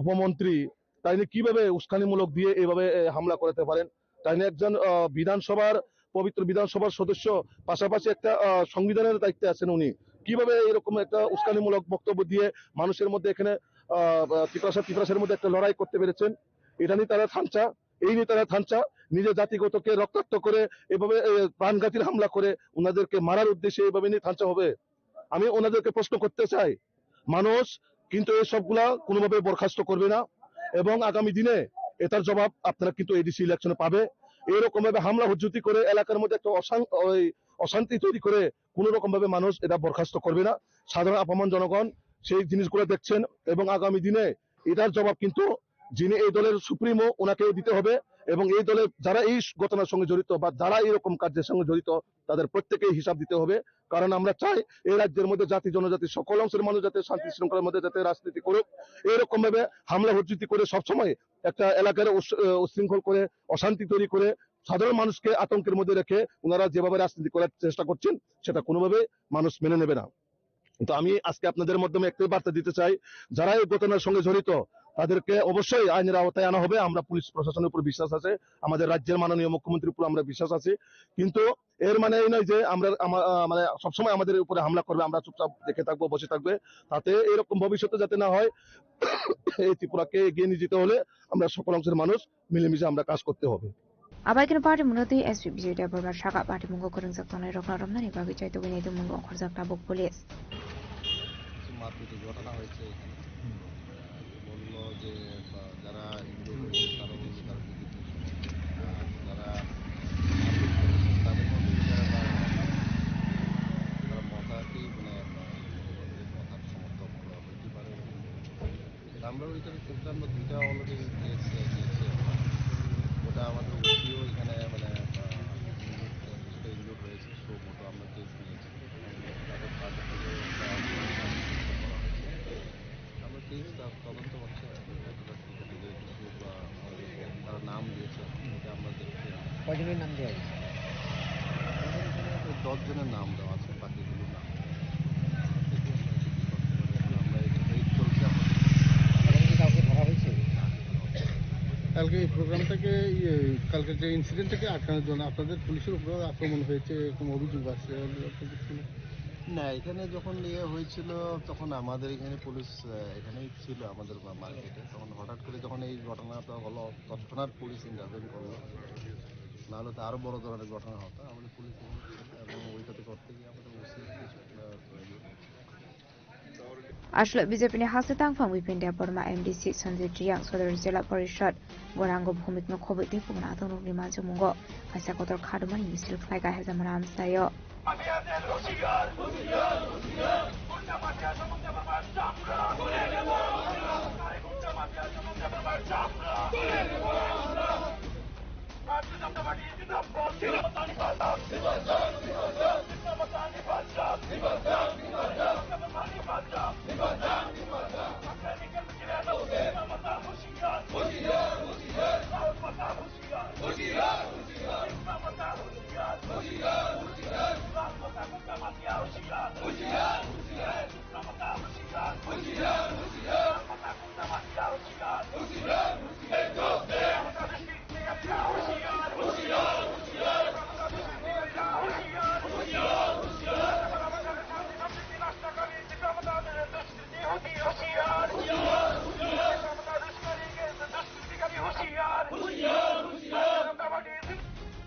উপমন্ত্রী, তাইনি কিভাবে উস্কানিমূলক দিয়ে এইভাবে, এ, হামলা করতে পারেন? তাইনি একজন, আহ, বিধানসভার, পবিত্র বিধানসভার সদস্য, পাশাপাশি একটা, আহ, সংবিধানের দায়িত্বে আছেন উনি। কিভাবে এরকম একটা উস্কানিমূলক বক্তব্য দিয়ে মানুষের মধ্যে এখানে, আহ, আহ, তিপ্রাসা, তিপ্রাসের মধ্যে একটা লড়াই করতে পেরেছেন? এটা নিয়ে তারা থানচা, এই নিয়ে তারা থানচা, নিজের জাতিগতকে রক্তাক্ত করে এভাবে, এ, প্রাণঘাতীর হামলা করে ওনাদেরকে মারার উদ্দেশ্যে এভাবে নিয়ে থানচা হবে? আমি ওনাদেরকে প্রশ্ন করতে চাই, মানুষ কিন্তু এই সবগুলা কোনোভাবে বরখাস্ত করবে না, এবং আগামী দিনে এটার জবাব আপনারা কিন্তু এডিসি ইলেকশনে পাবে। এরকম ভাবে হামলা হুজ্জুতি করে এলাকার মধ্যে একটা অশান-, ওই অশান্তি তৈরি করে কোনো রকম ভাবে মানুষ এটা বরখাস্ত করবে না। সাধারণ আপামর জনগণ সেই জিনিসগুলো দেখছেন, এবং আগামী দিনে এটার জবাব কিন্তু যিনি এই দলের সুপ্রিমো, ওনাকেও দিতে হবে। এবং এই দলে যারা এই ঘটনার সঙ্গে জড়িত বা যারা এইরকম কার্যের সঙ্গে জড়িত, তাদের প্রত্যেকেই হিসাব দিতে হবে। কারণ আমরা চাই এই রাজ্যের মধ্যে জাতি জনজাতি সকল অংশের মানুষ যাতে শান্তি শৃঙ্খলার মধ্যে যাতে রাজনীতি করুক। এইরকম ভাবে হামলা হুজ্জুতি করে সবসময় একটা এলাকার উস-, আহ, উচ্ছৃঙ্খল করে, অশান্তি তৈরি করে, সাধারণ মানুষকে আতঙ্কের মধ্যে রেখে ওনারা যেভাবে রাজনীতি করার চেষ্টা করছেন, সেটা কোনোভাবেই মানুষ মেনে নেবে না। তো আমি আজকে আপনাদের মাধ্যমে একটাই বার্তা দিতে চাই, যারা এই ঘটনার সঙ্গে জড়িত, তাদেরকে অবশ্যই আইনের আওতায় আনা হবে। আমরা পুলিশ প্রশাসনের উপর বিশ্বাস আছে, আমাদের রাজ্যের মাননীয় মুখ্যমন্ত্রীর উপর আমরা বিশ্বাস আছে। কিন্তু এর মানে এই নয় যে আমরা আমা-, আহ, মানে সবসময় আমাদের উপরে হামলা করবে, আমরা চুপচাপ দেখে থাকবো, বসে থাকবে। তাতে এরকম ভবিষ্যতে যাতে না হয়, এই ত্রিপুরাকে এগিয়ে নিয়ে যেতে হলে আমরা সকল অংশের মানুষ মিলেমিশে আমরা কাজ করতে হবে। Abai kheno party mungno twi S P Bijoy Debbarma sakha, party mungo kwrwngjak tongnairokno romnani bagwi chaitugwi naitwmung ongkhorjak tabuk police. কিছু মারপিটের ঘটনা হয়েছে এখানে। বলল যে, আহ, যারা ইনজিওর্ড হয়েছে তারাও বলছে তারা বিজেপি, আহ, যারা এটা আমরা দুইটা অলরেডি কেস দিয়েছি আমরা। ওটা আমাদের ওসিও এখানে মানে, আহ, কিছুটা ইনজুর্ড হয়েছে, সো মতো আমরা কেস নিয়েছি। তাদের পার্টি থেকে একটা করা হয়েছে। আমরা কেস তা-, তদন্ত হচ্ছে, কতটা কি হয়েছে বা তারা নাম দিয়েছে, এটা আমরা দেখছি। কয়জনের নাম দেওয়া হয়েছে? দশ জনের নাম দেওয়া আছে, বাকিগুলো নাম। আমরা এই, এই চলছে আমাদের। এখন কি কাউকে ধরা হয়েছে? কালকে এই প্রোগ্রামটাকে, ইয়ে, কালকে যে ইনসিডেন্টটাকে আটকানোর জন্য আপনাদের পুলিশের উপরে আক্রমণ হয়েছে, এরকম অভিযোগ আছে। না, এখানে যখন ইয়ে হয়েছিল, তখন আমাদের এখানে পুলিশ, আহ, এখানেই ছিল আমাদের মা-, মার্কেটে। তখন হঠাৎ করে যখন এই ঘটনাটা হলো, তৎক্ষণাৎ পুলিশ ইন্টারভেন করলো। নাহলে তো আরো বড় ধরনের ঘটনা হতো। আমাদের পুলিশ এখানে ছিল এবং ওইটাতে করতে গিয়ে আমাদের ওসি কিছু, আহ, Aswk B J P ni hasteo tangphang Bipin Debbarma M D C, Sanjay Triyang Sodor Jila Porishad bo rango bhumikno khobwi tei kubun atwng rokni manjamungo kaisa kotor kha rwmani misil khlai kha Hezamara amchaio.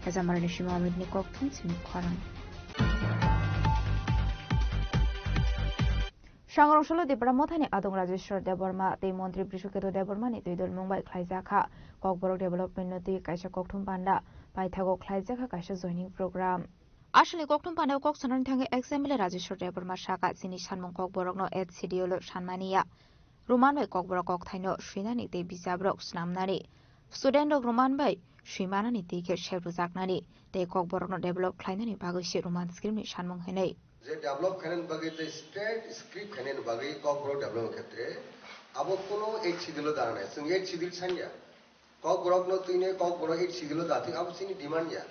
Hezamarani simi Amit ni kok thum simi khorang. Sangrong solo Tipra Mothani adong Rajeshwar Debbarma tei Montri Brishoketu Debbarmani twi dol mung bai khlaijak kha Kokborok Development no twi kaisa kokthum panda paithago khlaijak kha kaisa joining program. Aswkni kokthum pandao kok sanani thangwi ex M L A Rajeshwar Debbarma saka, chini sanmung Kokborokno eight schedule o sanmaniya. Roman bai Kokborok kokthaino swinani tei bijabrok snamnani, student rok Roman bai swimanani tei khe sep rwjaknani tei Kokborokno develop khlainani bagwi se Roman script ni sanmung hinwi. Je develop khainani bagwi, je state script khainani bagwi Kokborok develop khetre abo kono eight schedule o dana nai. Chwng eight schedule sanya. Kokborokno twinai Kokborok eight schedule o dathik, abo chini demand ya.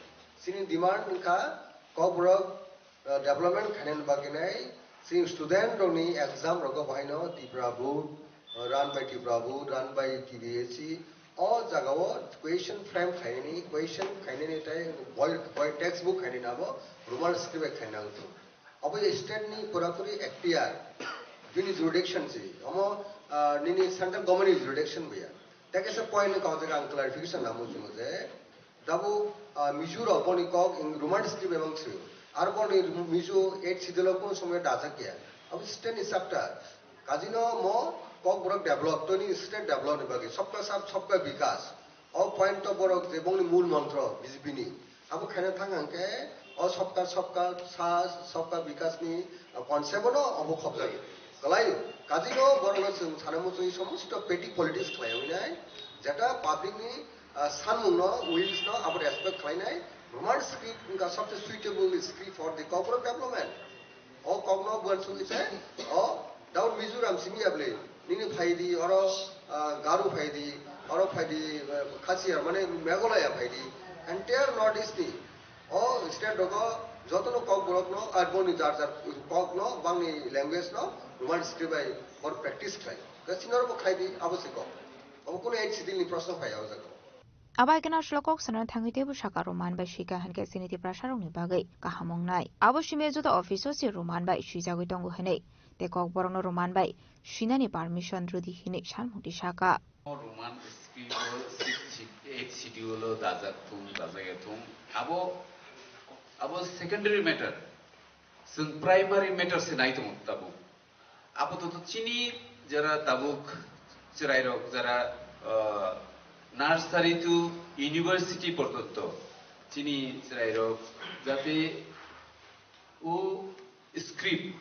Chini demand wngkha Kokborok, uh, development khainani bagwi nai chini student rokni exam rogo bahaino Tripura Board, uh, run by Tripura Board, run by T B S E, o jagao question frame khainani, question khainani tei boi, boi textbook khainani abo Roman script bai khaina wngthung. Abo state ni purapuri ekhtiar, bini jurisdiction si, omo, ah, nini central government ni jurisdiction bo ya. Tei kaisa point ni kok jaga ang clarification nangmo chwng je, tabuk, ah, Mizo rok boni kok in Roman script bai mang swi. Ar boni Mizo eight schedule o kono somoi dajak ya. Abo state ni chapter. Kajino mo Kokborok develop, toni state develop ni bagwi, sabka saath, sabka vikas. O point to borok je bongni mul montro B J P ni. Abo khaina thang hang khe o sabka, sabka saath, sabka vikas ni, uh, concept no obo khobjak. Kwlai, kajino borok no chwng sana muchungwi somosto petty politics khlai wngnai, jeta public ni, uh, sanmung no, wills no abo respect khlainai, Roman script wngkha sabse suitable script for the Kokborok development. O kokno buan sugwi se, o, down Mizoram simi ya bwle, nini phaidi, oro, ah, Garo phaidi, oro phaidi, ah, Khasiya, mane Meghalaya phaidi, entire North East ni, o, state rogo jotono kokborokno, ar boni jar jar kokno, bangni language no, Roman script bai bor practice khlai. Da sinoro bo khlai di, abo se kok. Abo kuno eight schedule ni proshno phai o jaga. Abo hai kheno aswk kok sanani thangwi teibo saka Roman bai swika hinkhe chini Tiprasarokni bagwi kaham wngnai. Abo simi joto office o se Roman bai swijagwi tongo hinwi tei Kokborokno Roman bai swinani permission rwdi hinwi sanmung twi saka. Roman script o six, eight schedule o dajak thung, dajak ya thung. Abo, abo secondary matter. Chwng primary matter se nai tongo tabuk. Apatot chini jara tabuk chwrairok jara, ah, nursery to university porjonto chini chwrairok jate o script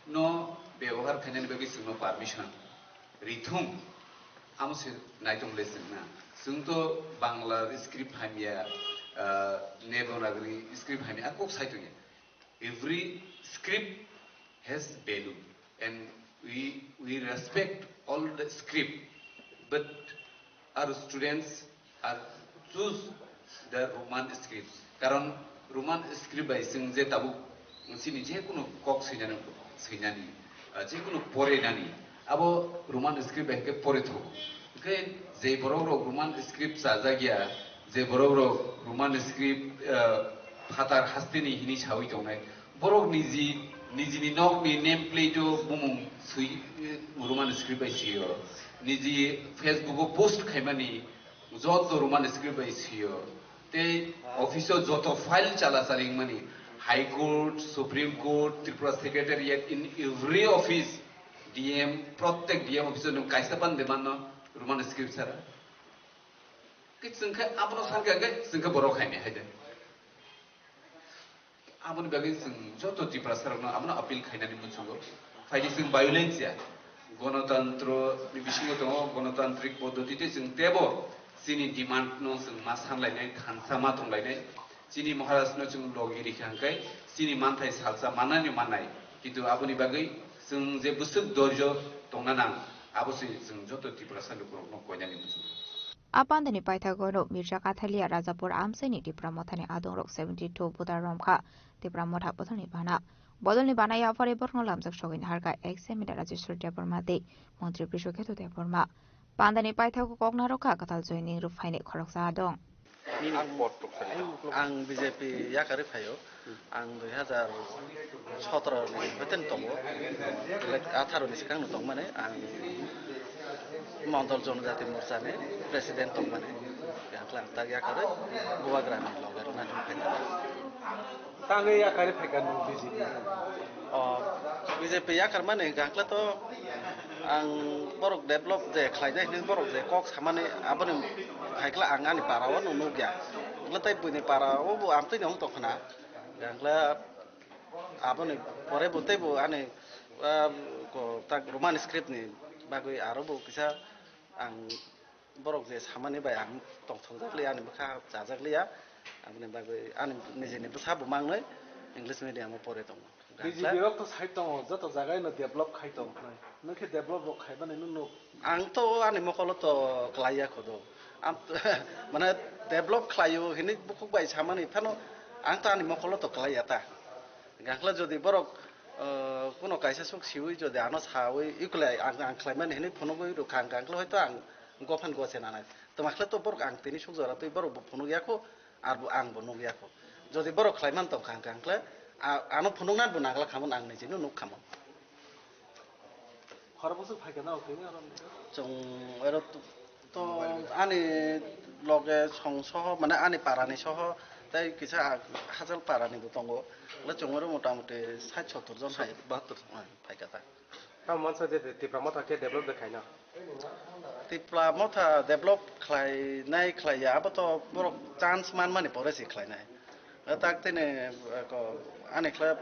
no bebohar khainani bagwi chwngno permission rithung. Amo se naitung le chwng na. Chwng to Bangla script hamya, ah, Devanagari script hamya, a kok sai tongya. Every script has value and we, we respect all the script, but our students are choose the Roman scripts. Karon Roman script bai chwng je tabuk chini je kunu kok swinani, swinani, ah, je kunu porinani, abo Roman script bai hwnkhe pore thogo. Hwnkhe je borok rok Roman script chajak ya, je borok rok Roman script, ah, phatar hasteni hini sawi tongnai, borok niji, nijini nokni name plate o bumung swi, eh, Roman script bai sio. Niji Facebook o post khaimani joto Roman script bai sio. Tei office o joto file chala chali wngmani, High Court, Supreme Court, Tripura Secretariat, in every office, D M, prottek D M office o nwng kaisa ban de manno Roman script sara. Ki chwng khe abono sankha khe chwng khe borok khaini hai de. Aboni bagwi chwng joto Tiprasarokno abono appeal khainani muchungo. Phaidi chwng violence ya, gonotantro ni bisingo tongo, gonotantrik poddoti tei chwng tebo chini demand no chwng ma sanlainai, thansa ma tonglainai. Chini Maharaj no chwng logi rikha hwnkhe chini manthai salsa manani mannai. Kintu aboni bagwi chwng je bwswk dorjo tongna nang, abo se chwng joto Tiprasa lukurokno koinani muchungo. A pandani paithago no Mirza Kathalia Rajapur amchaini Tipra Mothani adongrok seventy two voter romkha Tipra Motha bodolni bana. Bodolni bana yaphari borokno lamjak sogwi naharkha ex M L A Rajeshwar Debbarma tei Montri Brishoketu Debbarma. Pandani paithago kok narwkha kwtal joining rwphaini khoroksa adong. Nini ang, pot rok sari ang, ang B J P yakarwi phaio. Ang dui hazar sotoro ni hoiten tongo, atharo ni swkang no tongmani ang Mondol Jonojati Morcha ni president tongmani. Yang klang tak yakarwi Bubagra ni loge rwna hwn phaikha. Tangwi yakarwi phaikha nwng B J P? O, B J P yakarmani hwnkha hwnkhe to ang borok develop je khlainai hwnwi borok je kok samani aboni phaikhe ang ani para o no nukya. Hwnkhe tei buini para o bo amtwini wng tongkhna. Hwnkhe aboni pore bo teibo ani, ah, ko, tak Roman script ni bagwi aro bo kisa ang borok je samani bai ang tongthokjak liya, ani bwkha chajak liya, aboni bagwi ani nijini bwsa bo mangnwi English medium o pore tongo. B J P rok to sai tongo, joto jaga no develop khai tong khnai. Nwng khe develop rok khaimani nwng nuk. Ang to ani mokolo to klaiya khodo. Am, mane develop khlaio hinwi bukhuk bai samani phano ang to ani mokolo to klaiya ta. Gangkla jodi borok, eh, kuno kaisa suk siwi jodi ano sawi ikle ang, ang khlaimani hinwi phunugwi rwkha ang gangkla hoito ang gophan gose nanai. Twmakhle to borok ang tini suk jora twi borok bo phunuk yakho, arbo ang bo nuk yakho. Jodi borok khlaiman tongkha ang gangkla, a-, ano phunuknani bo nangla khamon ang nijino nuk khamon. Khorokboswk phaikha na o tini oro? Chwng oro to, to ani loge song soho, mane ani parani soho, tei kisa Hajal parani bo tongo. Le chwng oro motamuti sait sottor jon hai. Bahattor. Phaikha ta. Tamo mansa je Tipra Motha khe develop de khaina. Tipra Motha develop khlainai khlaiya, abo to borok chance manmani pore se khlainai. Tak tini, eh, ko, ani khlai